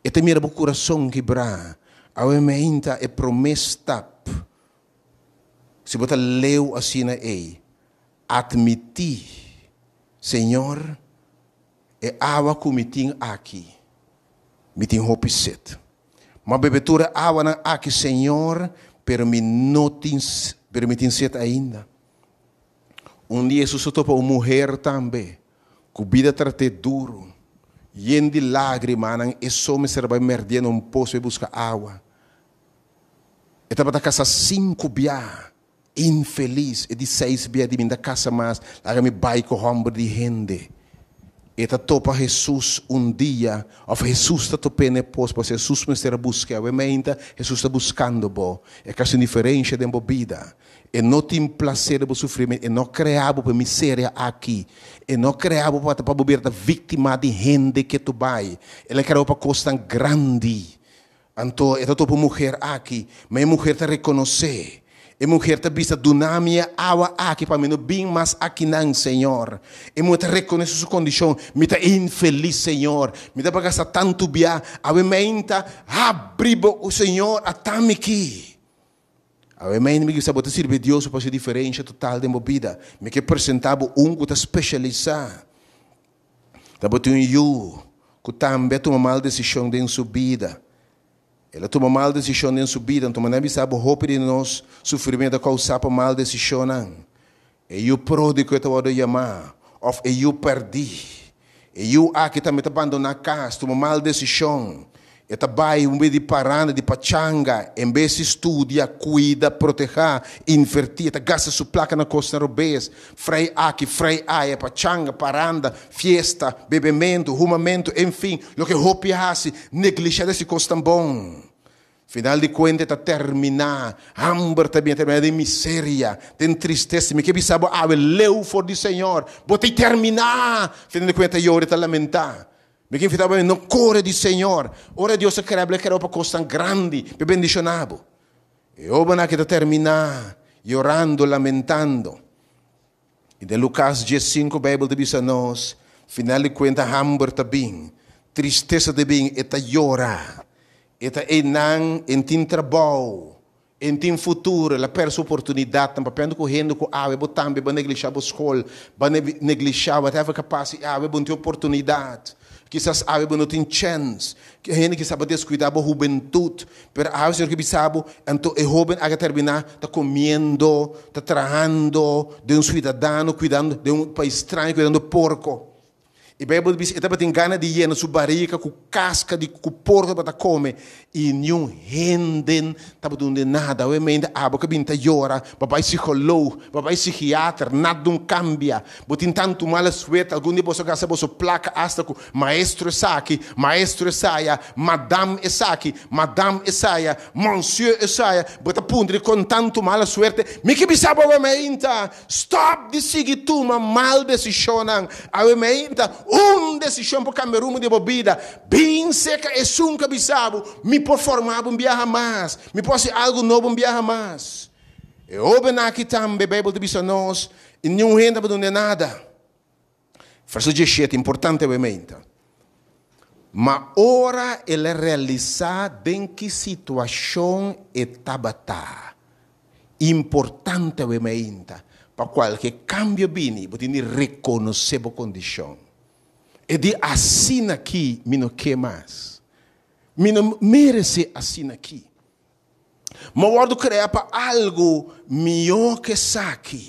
E ta mira bo kurason kibrá. Awe meinta e promé stap. Si bo ta leu asina ei, atmití, Señor, E awa ku mi tin aki, mi tin hopi set. M'a bebe tur e awanan aki, Señor, pero mi no tin, pero mi tin set ainda. Un dia Hesus a topa un muher tambe, ku bida trat'é duru. Yen di lágrimanan, e so mester a bai mèrdié na un pos pa e buska awa. E tabata kasá sinku biaha. Infelis, e di seis bia di mi ta kasa mas, laga mi bai ku hòmber di hende. E ta topa Hesus un dia, òf Hesus ta top'é na e pos, pasobra Hesus mester a busk'é. Awe meinta, Hesus ta buskando bo. E ka hasi un diferensha den bo bida. E no tin plaser den bo sufrimentu. E no krea bo pa e miseria aki. E no krea bo pa bo bira ta víktima di hende ke tu bai. El a krea bo pa kosnan grandi. Anto e ta topa un muher aki, ma e muher ta rekonosé. E muher ta bisa, Duna mi e awa aki pa mi no bin mas akinan, Señor. E muher ta rekonosé su kondishon, Mi ta infelis, Señor. Mi ta gasta tantu bia. Awe meinta, habri bo, Señor, ata mi ki. Awe meinta mi kisa bo ta sirbi Dios pa hasi diferensha total den bo bida. Mi ke presentá bo un ku ta spesialisá. Tabatin un yu ku tambe a tuma mal desishon den su bida. El a tuma mal desishon den su bida, anto manera bisa bo hopi di nos sufrimentu a kousá pa mal desishonnan. E yu pródigo e ta wòrdu yamá, òf e yu pèrdí. E yu aki tambe ta bandoná kas, tuma mal desishon. E ta bai un bes di paranda, di pachanga, en bes di studia, kuida, protehá, invertí, e ta gasta su plaka na kosnan robes, frei aki, frei aya, pachanga, paranda, fiesta, bebementu, humamentu, enfin, loke hopi a hasi, neglishá di hasi kosnan bon. Final di kuenta e ta terminá, hamber ta bini, e ta terminá den miseria, den tristesa. Mi ke bisa bo awe, leu for di Señor, bo ta terminá! Final di kuenta e yora, e ta lamentá. Mi ke invitá bo pa no kore di Señor. Ora Dios a krea bo, El a krea bo pa kosnan grandi, pa e bendishoná bo. E hóbennan aki ta terminá yorando, lamentando. I den Lukas diesinku Beibel ta bisa nos, Final di kuenta hamber ta bin, tristesa ta bin, e ta yora, e ta einan, e n'tin trabou, E tin futuro, el a perde su oportunidatnan papiando ku hende ku awe bo tambe bo a neglishá bo skol, bo a neglishá whatever ka pasa i awe bo no tin oportunidat. Kisas awe bo no tin chèns. Hende kisas bo a deskuidá bo hubentut, pero awe Señor ke bisa bo, anto e hóben aki a terminá ta komiendo, ta trahando den un suidadano, kuidando den un pais straño kuidando porko. E Bijbel ta bisa, e tabatin gana di yena su barika ku kaska di ku porko tabata kome, i niun hende tabata dun'e nada. Awe-mente abo ke bin ta yora, bo bai psikoloog, bo bai psikiater, nada no kambia. Bo tin tantu mala suerte, algun di boso a gasta boso plaka asta ku maestro esaki, maestro esaya, madam esaki, madam esaya, monsieur esaya. Bo ta puntra dikon tantu mala suerte? Mi ke bisa bo awe-meinta, Stop di sigui tuma mal desishonnan. Awe meinta, un desishon por kambia rumbo di bo bida. Bin serka esun ku a bisa bo, Mi por forma bo un biaha mas. Mi por hasi algu nobo un biaha mas. E hóbennan aki tambe, Beibel ta bisa nos, i niun hende a por dun'e nada. Verso diesshete, importante awe meinta. Ma ora el a realisá den ki situashon e tabata, Importante awe mainta, pa kualke kambio bini, bo tin di rekonosé bo kondishon. E di asina aki mi no ke mas. Mi no meresé asina aki. Mi a wòrdu kreá pa algu mihó ke esaki.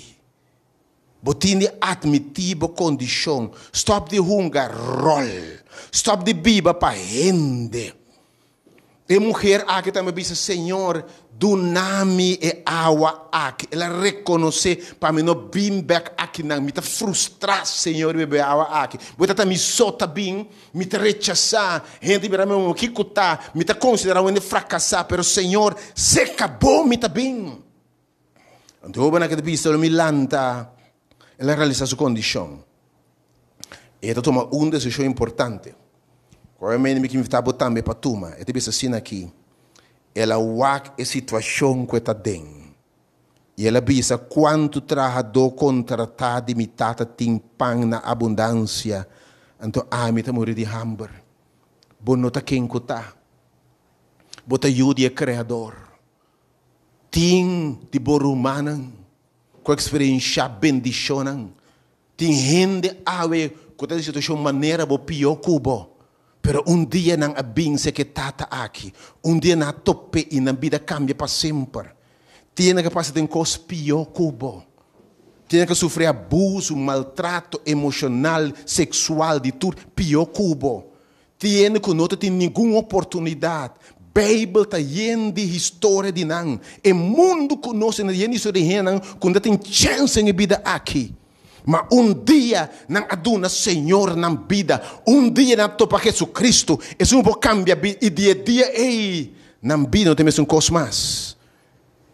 Bo tin di atmití bo kondishon. Stòp di hunga ròl. Stòp di biba pa hende. E muher aki tambe bisa, Señor, duna mi e awa aki. El a rekonosé, pa mi no bin bèk akinan. Mi ta frustrá, Señor, di bebe e awa aki. Bo ta ta mi so ta bin, mi ta rechasá. Hende mira mi, bo kiko ta? Mi ta konsiderá un hende frakasá, pero Señor, seka bo mi ta bin. Anto e hóbennan aki ta bisa, Lo mi lanta. El a realisá su kondishon. E ta tuma un desishon importante. Ku mi ke invitá bo tambe pa tuma. E ta bisa asina aki. El a wak e situashon ku e ta den. I el a bisa, Kuantu trahadó kontratá di mi tata tin pan na abundansia, anto ami ta muri di hamber. Bo no ta ken ku ta. Bo ta yu di e Kreador. Tin di bo rumannan ku a eksperenshá bendishonnan. Tin hende awe ku ta den situashon manera bo pió ku bo. Pero un dia nan a binse ku e Tata aki. Un dia nan a top'é i nan bida kambia pa semper. Tin hende ku a pasa den kos pió ku bo. Tin hende ku a sufri abusu, maltrato emoshonal, seksual, di tur pió ku bo. Tin hende ku no ta tin ningun oportunidat. Beibel ta yen di historia di nan. E mundu ku nos ta yen di historia di hendenan ku no ta tin chèns den e bida aki. Ma un dia nan a duna Señor nan bida. Un dia nan a topa Jesucristo, esun por cambia bida. Y di e dia ey nan bida no ta e mesun cos mas.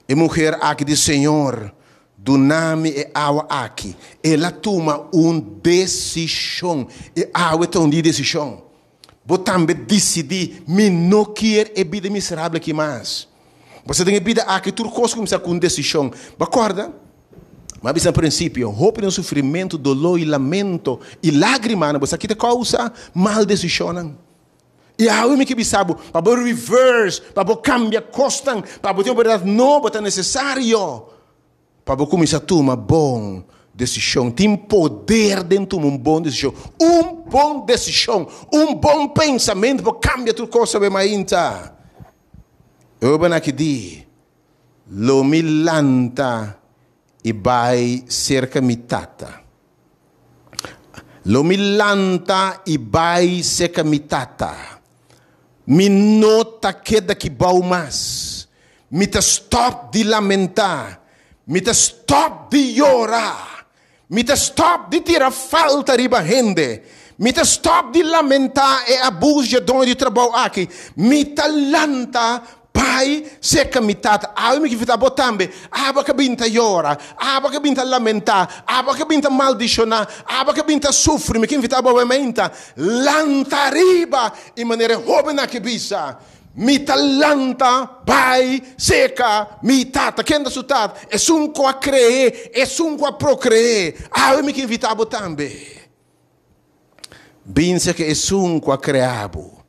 E muher aki di, Señor, duna mi e awa aki. El a tuma un decision. E awe ta un dia di decision. Bo tambe dicidi, Mi no kier e bida miserable aki mas. Pasobra den e bida aki tur cos cuminsa cu un decision. Bo a corda? Mi a bisa na principio, hopi den sufrimento, dolor y lamento y lagrimanan, bo sa ki ta causa mal decisionnan. Y awe mi ke bisa bo, pa bo reverse, pa bo cambia cosnan, pa bo tin oportunidad nobo ta necesario pa bo cuminsa tuma bon decision. Tin poder den tuma un bon decision. Un bon decision, un bon pensamento por cambia tur cos awe mainta. E hoben aki di, Lo mi lanta i bai serka mi tata. Lo mi lanta i bai serka mi tata. Mi no ta keda ki bou mas. Mi ta stòp di lamentá. Mi ta stòp di yora. Mi ta stòp di tira falta riba hende. Mi ta stòp di lamentá e abus dje doño di trabou aki. Mi ta lanta bai serka mi tata. Awe mi ke invitá bo tambe. Abo ke bin ta yora, abo ke bin ta lamentá, abo ke bin ta maldishoná, abo ke bin ta sufri, mi ke invitá bo awe meinta, lanta riba! I manera e hóbennan ke bisa, Mi ta lanta bai seka mi tata. Ken ta su tata? Esun ku a kre'é, esun ku a prokre'é. Awe mi ke invitá bo tambe. Bin seka esun ku a krea bo.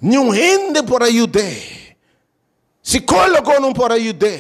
Niun hende por a yud'é. Sikólogo no por a yud'é.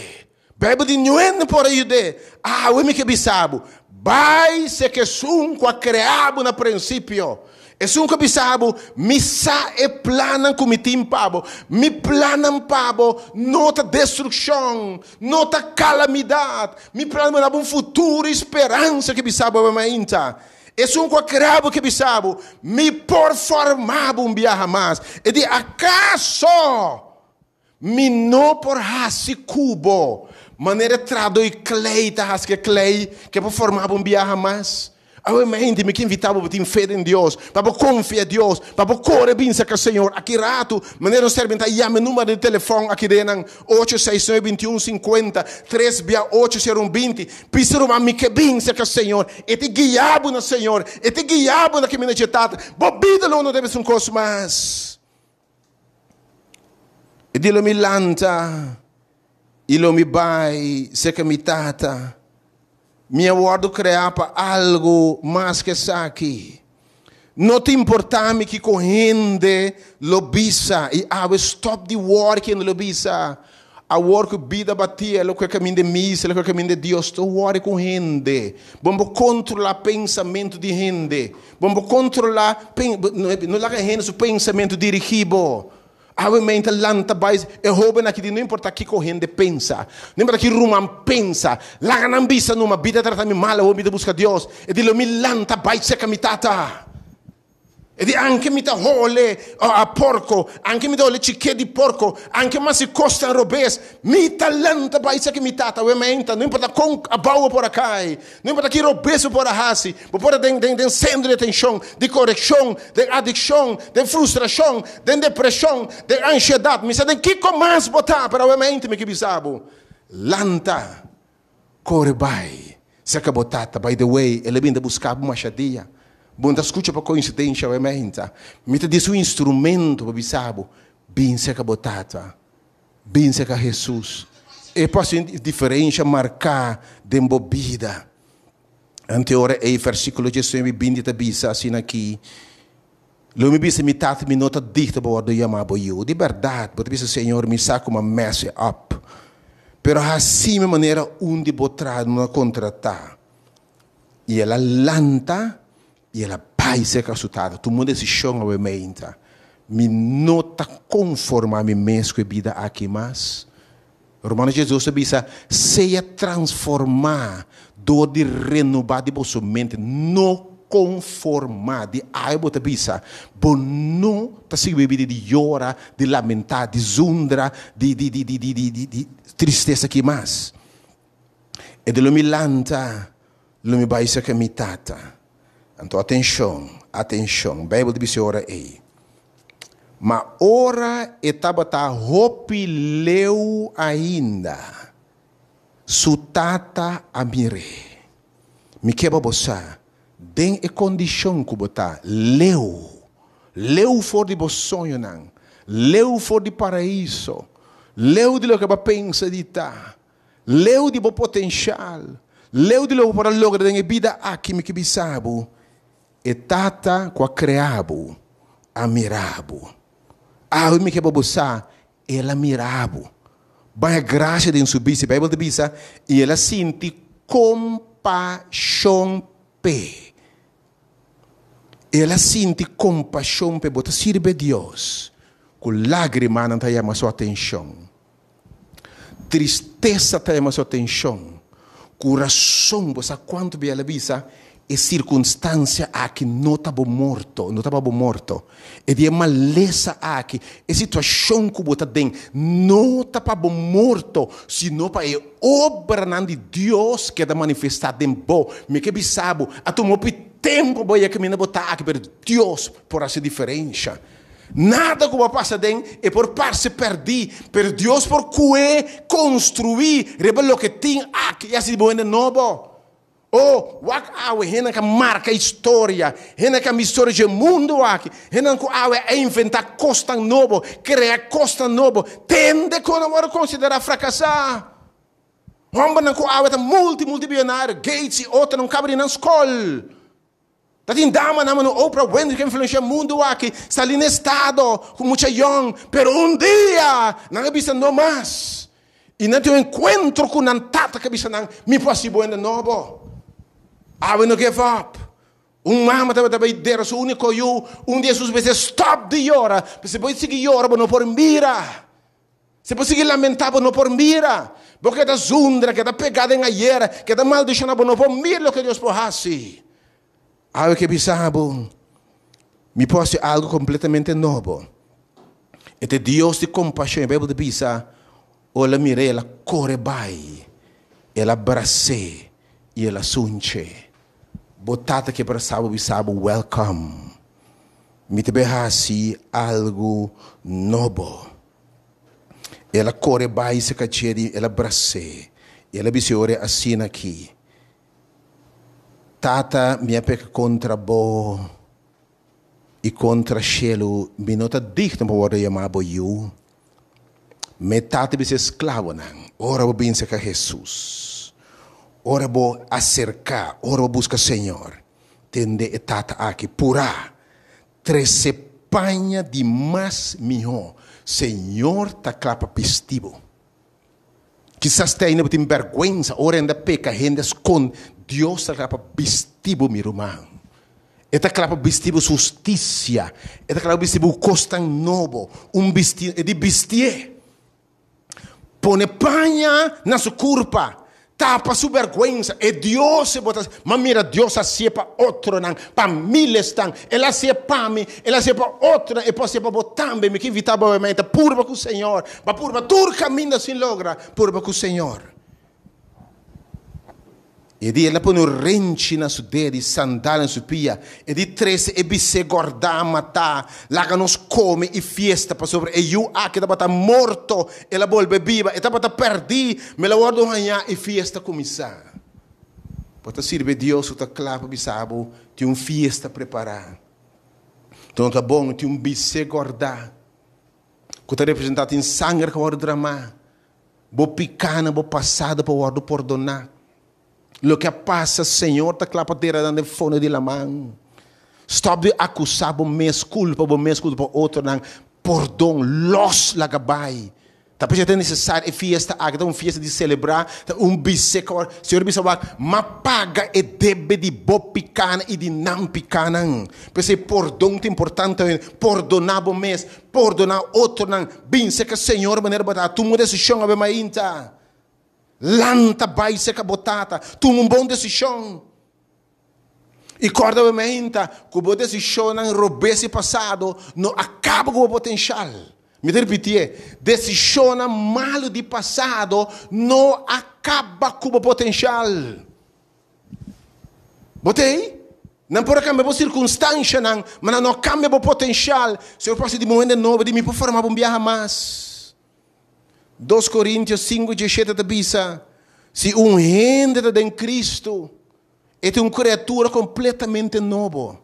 Beibel di niun hende por a yud'é. Awe mi ke bisa bo, bai seka esun ku a krea bo na prinsipio. Esun ku a bisa bo, Mi sa e plannan ku mi tin pa bo. Mi plannan pa bo no ta destrukshon, no ta kalamidat. Mi plannan pa duna bo un futuro i speransa ke bisa bo awe mainta. Esun ku a krea bo ke bisa bo, Mi por forma bo un biaha mas. E di, Akaso Mi no por hasi ku bo manera e trado i klei ta hasi ku e klei ke por forma bo un biaha mas. Awe mente mi ke invitá bo pa tin fe den Dios, pa bo konfia Dios, pa bo kore bin serka Señor. Aki ratu, manera nos termintá, yama e numero di telefòn aki den nan, ocho seis nuebe bintiun sinkuenta, tres bia ocho sero un binti. Bisa ruman, mi ke bin serka Señor. E ta guia bo na Señor, e ta guia bo na kaminda dje Tata. Bo bida lo no debe ser un kos mas. E di lo mi lanta i lo mi bai serka mi tata. Mi a wòrdu kreá pa algu mas ku esaki. No ta importá mi kiko hende lo bisa i awe stòp di wòri ku hende lo bisa. Awor ku bida batí el ku e kaminda di misa, el ku e kaminda di Dios, ta wòri ku hende. Bon bo kontrolá pensamentu di hende. Bon bo kontrolá, no laga hende su pensamentu dirigí bo. Awe mente lanta bai, e hóben aki di no importá kiko hende pensa, no importá ki ruman pensa, laga nan bisa numa, bida trata mi mal, awor mi ta buska Dios. E di lo mi lanta bai serka mi tata. E di, Anke mi ta hole a porko, anke mi ta hole chiké di porko, anke mas si kos tan robes, mi ta lanta bai esaki mi tata awe mainta, no importa kon abou bo por a kai, no importa ki robes bo por a hasi, bo por ta den den den sentro di atenshon, di korekshon, den adikshon, den frustrashon, den depreshon, den ansiedat, mi sa den kiko mas bo ta, pero awe mainta mi ke bisa bo, lanta, Kore bai, serka bo tata. By the way, el a bin ta buska bo masha dia. Bo no ta skucha pa koinsidensha awe meinta. Mi ta disi un instrumento pa bisa bo, bin serka bo Tata. Bin serka Hesus. E por hasi un diferensha marká den bo bida. Ante ora ei versíkulo diesnuebe i binti ta bisa asina aki, Lo mi bisa mi tata, mi no ta digno pa wòrdu yamá bo yu. Di bèrdat, bo ta bisa, Señor, mi sa ku mi a mess it up, pero hasi mi manera un di bo trahadónan a kontratá. I el a lanta i el a bai serka su tata. Tuma un desishon awe meinta, Mi no ta konformá mi mes ku e bida aki mas. Romanos diesdos ta bisa, Sea transformá dor di renobá di boso mente. No konformá. Di awe bo ta bisa, bo no ta sigui bibida di yora, di lamentá, di zundra, di di di di di di di tristesa aki mas. E di lo mi lanta, lo mi bai serka mi tata. Anto atenshon, atenshon, Beibel ta bisa e ora ei. Ma ora e tabata hopi leu ainda, su tata a mir'é. Mi ke pa bo sa, den e kondishon ku bo ta, leu, leu for di bo soñonan, leu for di paraiso, leu di loke bo a pensa di ta, Leu di bo potenshal, leu di loke bo por a logra den e bida aki, mi ke bisa bo, e Tata ku a krea bo a mira bo. Awe mi ke pa bo sa, El a mira bo. Baña grasia den su bista. E Beibel ta bisa, I el a sinti kompashon p'e. El a sinti kompashon p'e. Bo ta sirbi Dios ku lágrimanan ta yama su atenshon. Tristesa ta yama su atenshon. Ku rason bo sa kuantu bia el a bisa, E sirkunstansia aki no ta bo morto, no ta pa bo morto. E di e malesa aki, e situashon ku bo ta den, no ta pa bo morto, sino pa e obranan di Dios keda manifestá den bo. Mi ke bisa bo, a tuma hopi tempu bo yega kaminda bo ta aki, pero Dios por hasi diferensha. Nada ku bo a pasa den e por parse pèrdí, pero Dios por kue konstruí riba loke tin aki i hasi bo hende nobo. Oh, wak awe hendenan ku a marka historia, hendenan ku a mira historia dje mundu aki, hendenan ku awe a inventá kosnan nobo, krea kosnan nobo, tende ku nan wòrdu konsiderá frakasá. Hòmbernan ku awe ta multi multi-bionario, Gates i otronan ku kaba di nan skol. Ta tin damanan mano Oprah Winfrey ku influenshia mundu aki, sali na estado ku mucha yòn, pero un dia nan a bisa no mas. I nan tin un enkuentro ku nan tata ku a bisa nan, mi por hasi bo hende nobo. Awe no give up. Un mama tabata bai dera su úniko yu, un dia Hesus bisa stòp di yora, pasobra si bo sigui yora bo no por mira. Si bo sigui lamentá, bo no por mira. Bo keda zundra, keda pegá den ayera, keda maldishoná, bo no por mira loke Dios por hasi. Awe ke bisa bo, Mi por hasi algu kompletamente nobo. E ta e Dios di kompashon. E Beibel ta bisa, Ora el a mir'é, el a kore bai, el a bras'é i el a sunch'é. Bo tata ke brasá bo bisa bo, Welcome. Mi ta bai hasi algu nobo. El a kore bai serka dje di el a bras'é i el a bis'é ora asina aki, Tata, mi a peka kontra bo i kontra shelu, mi no ta digno pa wòrdu yamá bo yu. Mi tata bisa e sklavonan, Ora bo bin serka Hesus, ora bo aserká, ora bo buska Señor, Tende e tata aki purá, trese paña di mas mihó. Señor ta kla pa bisti bo. Kisas te ainda bo tin bèrgwensa ora hende a peka, hende a skond. Dios ta kla pa bisti bo, mi ruman. E ta kla pa bisti bo su hustisia. E ta kla pa bisti bo ku kosnan nobo, un bisti, e di bistié. Pone paña na su kurpa, tapa su bèrgwensa. E Dios e bo ta, ma mira Dios a hasié pa otronan, pa mílesnan. El a hasié pa mi, el a hasié pa otronan, e por hasié pa bo tambe. Mi ke invitá bo awe ta purba ku Señor. Bo a purba tur kaminda sin logra, purba ku Señor. E di el a pone un renchi na su ded i sandal na su pia. E di trese e bisé gordá matá, laga nos kome i fiesta, pasobra e yu aki tabata morto, el a bolbe biba, e tabata pèrdí, ma el a wòrdu hañá, i fiesta kuminsá. Bo ta sirbi Dios ku ta kla pa bisa bo tin un fiesta prepará. Enton ta bon tin un bisé gòrdá ku ta representá tin sanger ku a wòrdu dramá. Bo pikánan, bo pasado por wòrdu pordoná. Loke a pasa, Señor ta kla pa tera nan den fondo di laman. Stòp di akusá bo mes, kulpa bo mes, kulpa otronan. Pordon, lòs laga bai. Ta p'esei ta nesesario e fiesta aki, ta un fiesta di selebrá, ta un bisé ku awor Señor bisa wak, M'a paga e debe di bo pikánan i di nan pikánan. P'esei pordon ta importante awe, pordoná bo mes, pordoná otronan, bin serka Señor manera bo ta, tuma un desishon awe mainta. Lanta bai serka bo tata, tuma un bon desishon. I kòrda bo meinta ku bo desishonnan robes di pasado no a kaba ku bo potenshal. Mi ta ripitié, desishonnan malu di pasado no a kaba ku bo potenshal. Bo ta ei? Nan por a kambia bo sirkunstanshanan, ma nan no a kambia bo potenshal. Señor por hasi di bo un hende nobo, di mi por forma bo un biaha mas. Dos Korintio sinku diesshete ta bisa, Si un hende ta den Kristu, e ta un kriatura kompletamente nobo.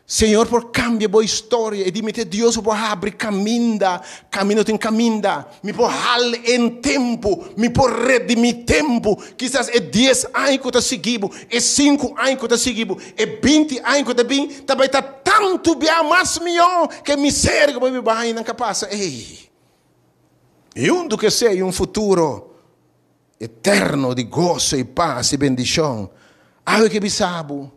Señor por kambia bo historia. E di mi te Dios bo por habri kaminda, kaminda tin kaminda. Mi por hal en tempu, mi por redimí tempu. Kisas e dies aña ku ta sigui bo, e sinku aña ku ta sigui bo, e binti aña ku ta bin, ta bai ta tantu bia mas mihó ku e miseria ku bo a biba añanan ku a pasa ei. I huntu ku esei un futuro eterno di goso i pas i bendishon. Awe ke bisa bo,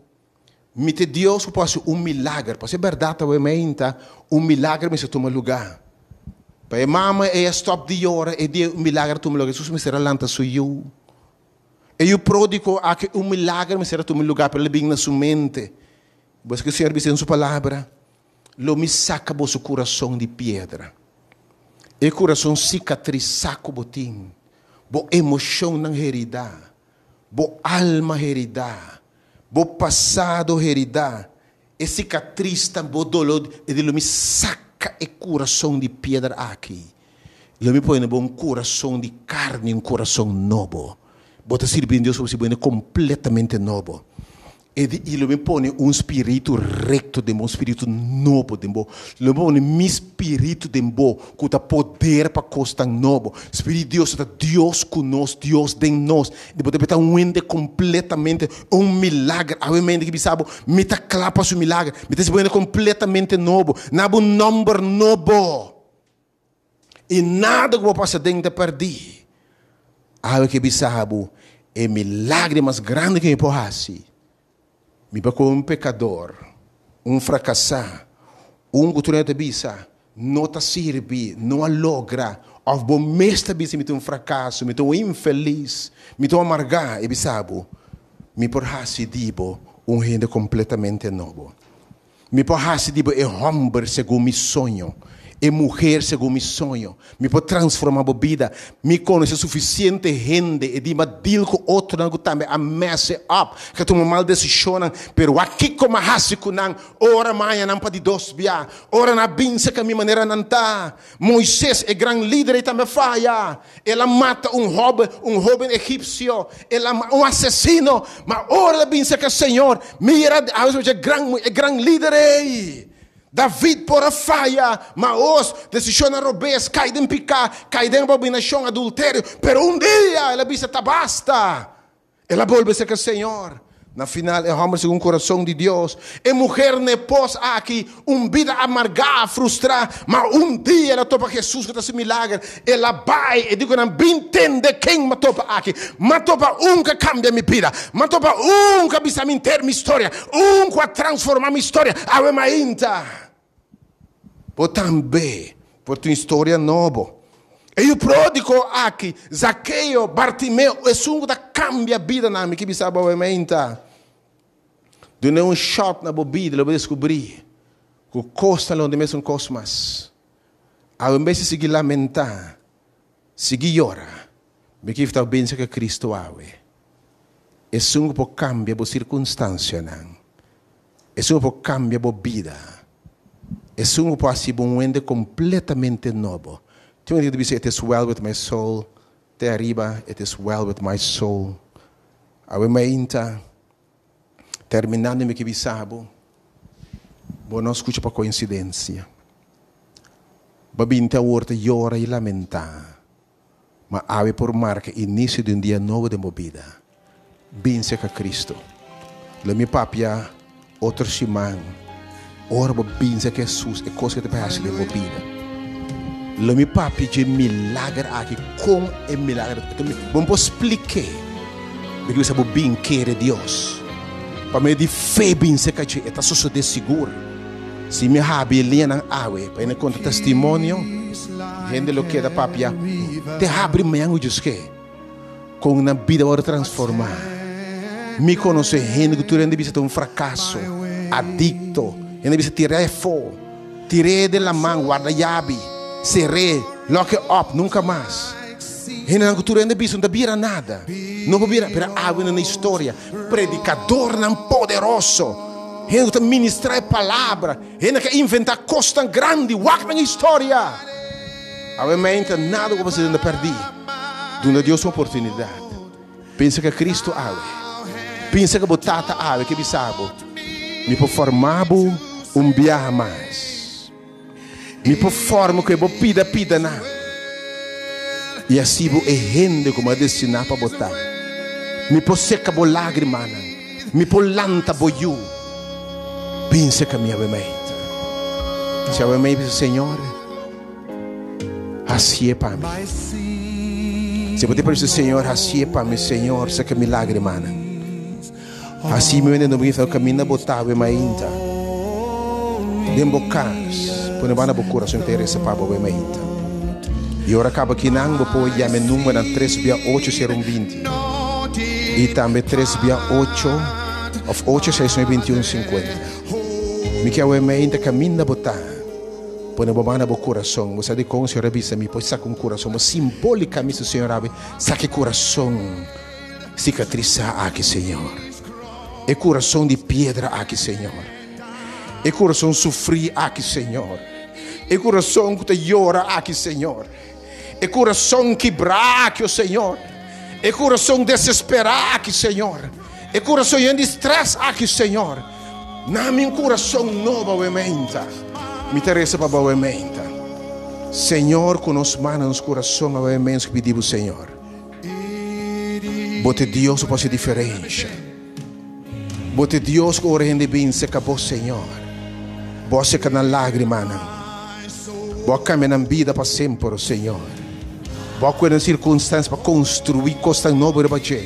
mi ta e Dios ku por hasi un milager. Pasobra e bèrdat awe meinta, un milager mester tuma lugá. Pa e mama ei a stòp di yora e dia un milager a tuma lugá. Hesus mester a lanta su yu. E yu pródigo aki un milager mester a tuma lugá, pero el a bin na su mente. Bo sa ke Señor bisa den su palabra? Lo mi saka boso kurason di piedra, e kurason sikatrisá ku bo tin, bo emoshonnan heridá, bo alma heridá, bo pasado heridá, e sikatrisnan, bo doló, e di lo mi saka e kurason di piedra aki, lo mi pone bo un kurason di karni, un kurason nobo. Bo ta sirbi Dios komo si bo hende kompletamente nobo. E di, I lo mi pone un spiritu rekto den bo, un spiritu nobo den bo. Lo mi pone mi spiritu den bo, ku ta poder pa kosnan nobo. Spiritu di Dios ta Dios ku nos, Dios den nos. Di bo ta beta un hende kompletamente, un milager. Awe mente ki bisa bo, mi ta kla pa su milager. Mi ta hasi bo hende kompletamente nobo. Na bo nòmber nobo. I nada ku bo pasa den ta pèrdí. Awe ke bisa bo e milagre mas grandi ku mi por hasi. Mi por kohe un pekador, un frakasá, un ku tur hende ta bisa no ta sirbi, no a logra, òf bo mes ta bisa mi ta un frakaso, mi ta un infelis, mi ta un amargá, e bisa bo, mi por hasi di bo un hende kompletamente nobo. Mi por hasi di bo e hòmber segun mi soño, e muher segun mi soño. Mi por transformá bo bida. Mi konosé sufisiente hende e di m'a deal ku otronan ku tambe a mess it up, ku a tuma mal desishonnan, pero wak kiko m'a hasi ku nan ora m'a haña nan pa di dos bia, ora nan a binse ku mi manera nan ta. Moises, e gran lider ei tambe a faya. El a mata un hoben, un hoben egipsio. El a un asesino. Ma ora el a bin serka Señor, mira, awe e gran, e gran lider ei. David por a faya, ma os, desishonnan robes, kai den piká, kai den abominashon, adulterio. Pero un dia el a bisa, Ta basta! El a bolbe serka Señor. Na final, e hòmber segun kurason di Dios, e muher na e pos aki, un bida amargá, frustrá, ma un dia el a topa Hesus ku ta hasi milager. El a bai, e di ku nan, Bin tende ken m'a topa aki. M'a topa un ku a kambia mi bida. M'a topa un ku a bisa mi henter mi storia, un ku a transformá mi storia. Awe mainta. Bo tambe por tin historia nobo. E yu pródigo aki, Zakeo, Bartimeo, esun ku ta kambia bida nan, mi ke bisa bo awemeinta. Duna un shot na bo bida, lo bo deskubrí ku kosnan lo no ta mesun kos mas. Awe en bes di sigui lamentá, sigui yora, mi ke invitá bo bin serka Kristu awe. Esun ku por kambia bo sirkunstansianan. Esun ku por kambia bo bida. Esun ku por hasi bo un hende kompletamente nobo. Tin un hende ku ta bisa it is well with my soul, te ariba it is well with my soul. Awe mainta. Terminando mi ke bisa bo, bo no skucha pa koinsidensia. Bo a binti awor ta yora i lamentá, ma awe por marka inisio di un dia nobo den bo bida. Bin serka Kristu. Lo mi papia otro siman ora bo bin serka Hesus e kos ke ta bai hasi den bo bida. Lo mi papia dje milager aki kon e milager bo no por splik'é. Mi ke bisa bo bin kere Dios. Pa medio di fe bin serka dje e ta sosodé sigur. Si mi habri e liñanan awe pa hende konta testimonio, hende lo keda papia te habri mañan ku djusk'é. Kon nan bida wòrdu transformá. Mi konosé hende ku tur hende bisa ta un frakaso, adikto, hende bisa tir'é afó, tir'é den laman, warda yabi, ser'é, lock e up, nunka mas. Hendenan ku tur hende bisa no ta bira nada, no por bira, pero awe nan na historia, predikadornan poderoso, hende ku ta ministrá e palabra, hende ku a inventá kosnan grandi, wak nan historia. Awe meinta nada ku bo hasi ta pèrdí. Duna Dios un oportunidat. Pensa ku Kristu awe. Pensa ku bo Tata awe ke bisa bo, Mi por forma bo un biaha mas. Mi por forma ku e bo pida pidanan. I hasi bo e hende ku mi a destiná pa bo ta. Mi por seka bo lágrimanan. Mi por lanta bo yu. Pensa ku mi awe meinta. Si awe mei bisa, Señor. Hacié pa mi. Si bo te parece Señor, hacié pa mi, Señor, saca mi lágrimanan. Haci mi wende no bin caminda bo tawe mainta. Den bo cas, pone banda bo corazón te reza pa bo we mainta. Y ora caba kinan bo por yama e numbernan 3 bia 8 0 20 y tambe 3 bia 8 of 8 6 9 21 50. Mi ke awe mainta caminda bo ta. Pone bo man na bo kurason. Bo sa dikon Señor a bisa mi por saka un kurason? Bo simbolikamente Señor a saka e kurason sikatrisá aki, Señor. E kurason di piedra aki, Señor. E kurason sufrí aki, Señor. E kurason ku ta yora aki, Señor. E kurason kibrá aki, o Señor. E kurason desesperá aki, Señor. E kurason yen di strès aki, Señor. Na mi un kurason nobo awe meinta. Mi ta resa pa bo awe meinta. Señor, ku nos man na nos kurason awe mens ku pidi bo, Señor. Bo ta e Dios ku por hasi diferensha. Bo ta e Dios ku ora hende bin seka bo, Señor, bo a seka nan lágrimanan. Bo a kambia nan bida pa semper, o Señor. Bo a kue nan sirkunstansia pa konstruí kosnan nobo riba dje.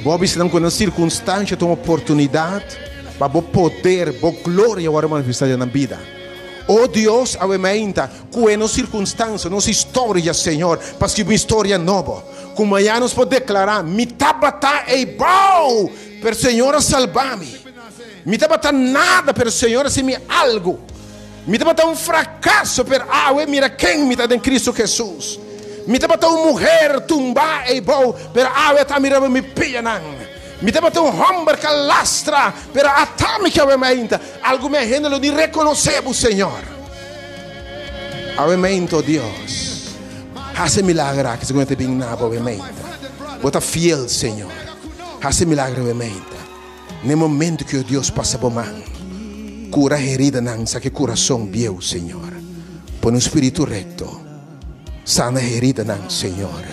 Bo a bisa nan ku nan sirkunstansia ta un oportunidat pa bo poder, bo gloria wòrdu manifestá den nan bida. O Dios, awe mainta, kue nos sirkunstansia, nos historia, Señor, pa skirbi un historia nobo. Ku mañana nos por deklará, Mi tabata eibou, pero Señor a salba mi. Mi tabata nada, pero Señor a hasi mi algu. Mi tabata un frakaso, pero awe mira ken mi ta den Kristu Hesus. Mi tabata un muher tumbá eibou, pero awe ata mi riba mi pianan. Mi tabata un hòmber ku a lastra, pero ata mi ke awe mainta. Algu mi a hende lo ni rekonosé bo, Señor. Awe mainta, o Dios, hasi e milager aki segun e ta bin na bo awe mainta. Bo ta fiel, Señor. Hasi e milager awe mainta. Na e momento ku Dios pasa bo man, kura heridanan, saka e kurason bieu, Señor. Pone un spiritu rekto. Sana heridanan, Señor.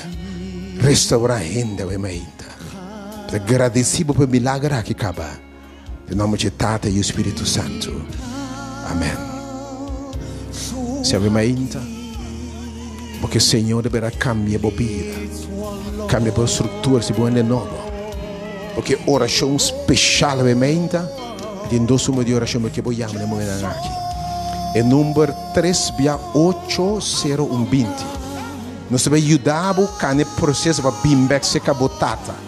Restaurá hende awe mainta. Mi ta gradisí bo pa e milager aki kaba. Den nomber dje Tata, Yu, Spiritu Santu. Amen. Si awe mainta bo ke Señor debera kambia bo bida, kambia bo struktura, si bo hende nobo. Bo ke orashon speshal awe mainta, mi tin dos number di orashon bo ke bo yama na e momentonan aki. E number tres bia ocho sero un binti. Nos ta bai yuda bo kanda e proseso pa bin bek serka bo Tata.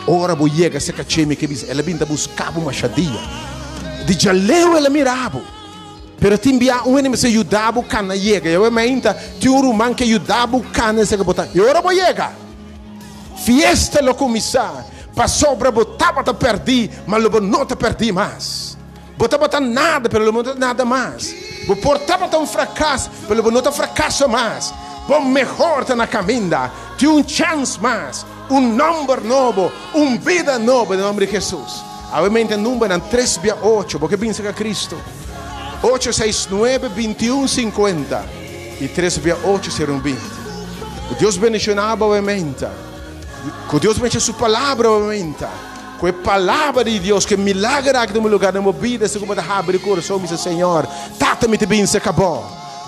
Ora bo yega serka dje mi ke bisa el a bin ta buska bo masha dia. Di djaleu el a mira bo. Pero tin bia un hende mester yuda bo kana yega. I awe mainta tin un ruman ke yuda bo kana serka bo tata. I ora bo yega, fiesta lo kuminsá, pasobra bo tabata pèrdí, ma lo bo no ta pèrdí mas. Bo tabata nada, pero lo bo no ta nada mas. Bo por tabata un frakas, pero lo bo no ta frakaso mas. Bo mehor ta na kaminda. Tin un chans mas, un nòmber nobo, un bida nobo den nòmber di Hesus. Awe mente numbernan tres bia ocho, bo ke bin serka Cristo. Ocho seis nuebe bintiun sinkuenta i tres bia ocho sera un binti. Ku Dios bendishoná bo awe menta. Ku Dios bendishoná su palabra awe menta. Ku e palabra di Dios, ku e milager aki tuma lugar den bo bida, segun bo ta habri kurason bisa Señor, Tata mi ta bin serka bo.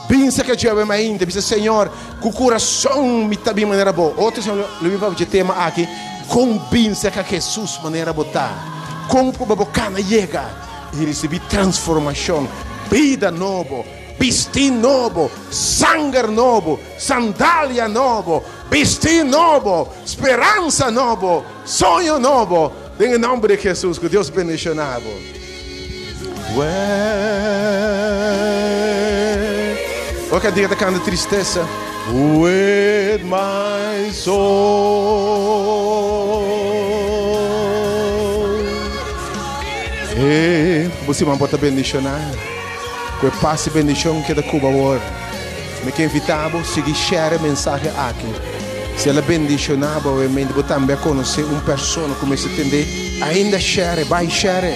Bin serka dje awe mainta, bisa Señor, ku kurason mi ta bin manera bo. Otro siman lo bin papia dje tema aki, kon bin serka Jesus manera bo ta. Kon ku bo kana yega i risibí transformashon, bida nobo, bistí nobo, sanger nobo, sandalia nobo, bistí nobo, speransa nobo. Soño nobo den e nomber di Jesus. Ku Dios bendiciona bo. Ora cantica ta canta tristesa. With my soul. Hey, bo siman por ta bendiciona. Ku e pas y bendicion keda ku bo awor. Mi ke invita bo sigui share e mensahe aki. Si el a bendiciona bo awemente, bo tambe a conoce un persona cu mester tende ainda share, bai share.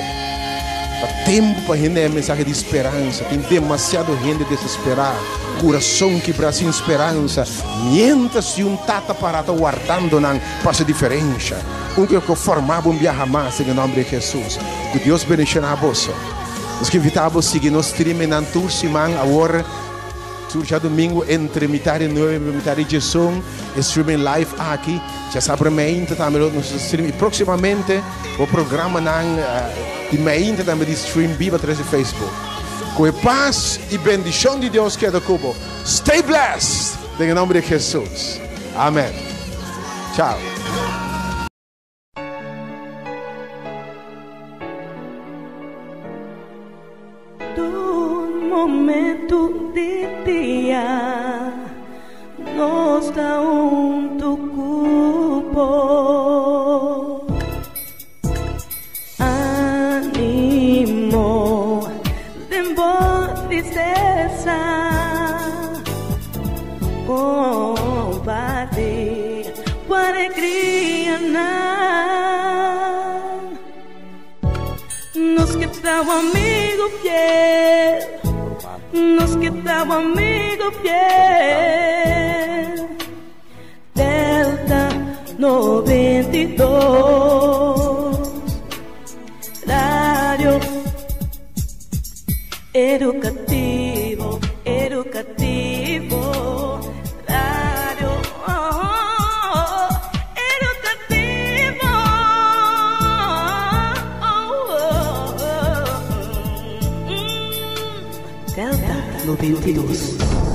Ta tempo pa hende e mensahe di speransa. Tin demasiado hende desespera, curason kibra sin speransa, mientras tin un tata para ta wardando nan pa haci diferencia. Un cu lo forma bo un biaha mas den e nomber di Jesus. Cu Dios bendiciona boso. Nos ke invita bo sigui nos streamingnan tur siman awor. Tur djadumingu entre mitar di nuebe i mitar di diesun e streaming live aki. Djasabra meinta tambe lo nos ta stream i próksimamente bo programanan di meinta tambe di stream biba atraves di Facebook. Ku e pas i bendishon di Dios keda ku bo. Stay blessed den e nomber di Jesus. Amen. Chao. Tur momento di dia nos ta huntu ku bo. Animo den bo tristesa, kompartí bo alegrianan. Nos ke ta bo amigo fiel, nos ke ta bo amigo fiel. Delta 92, Radio Educativo, Educativo, Radio oh, Educativo. Oh, oh, oh. Delta 92.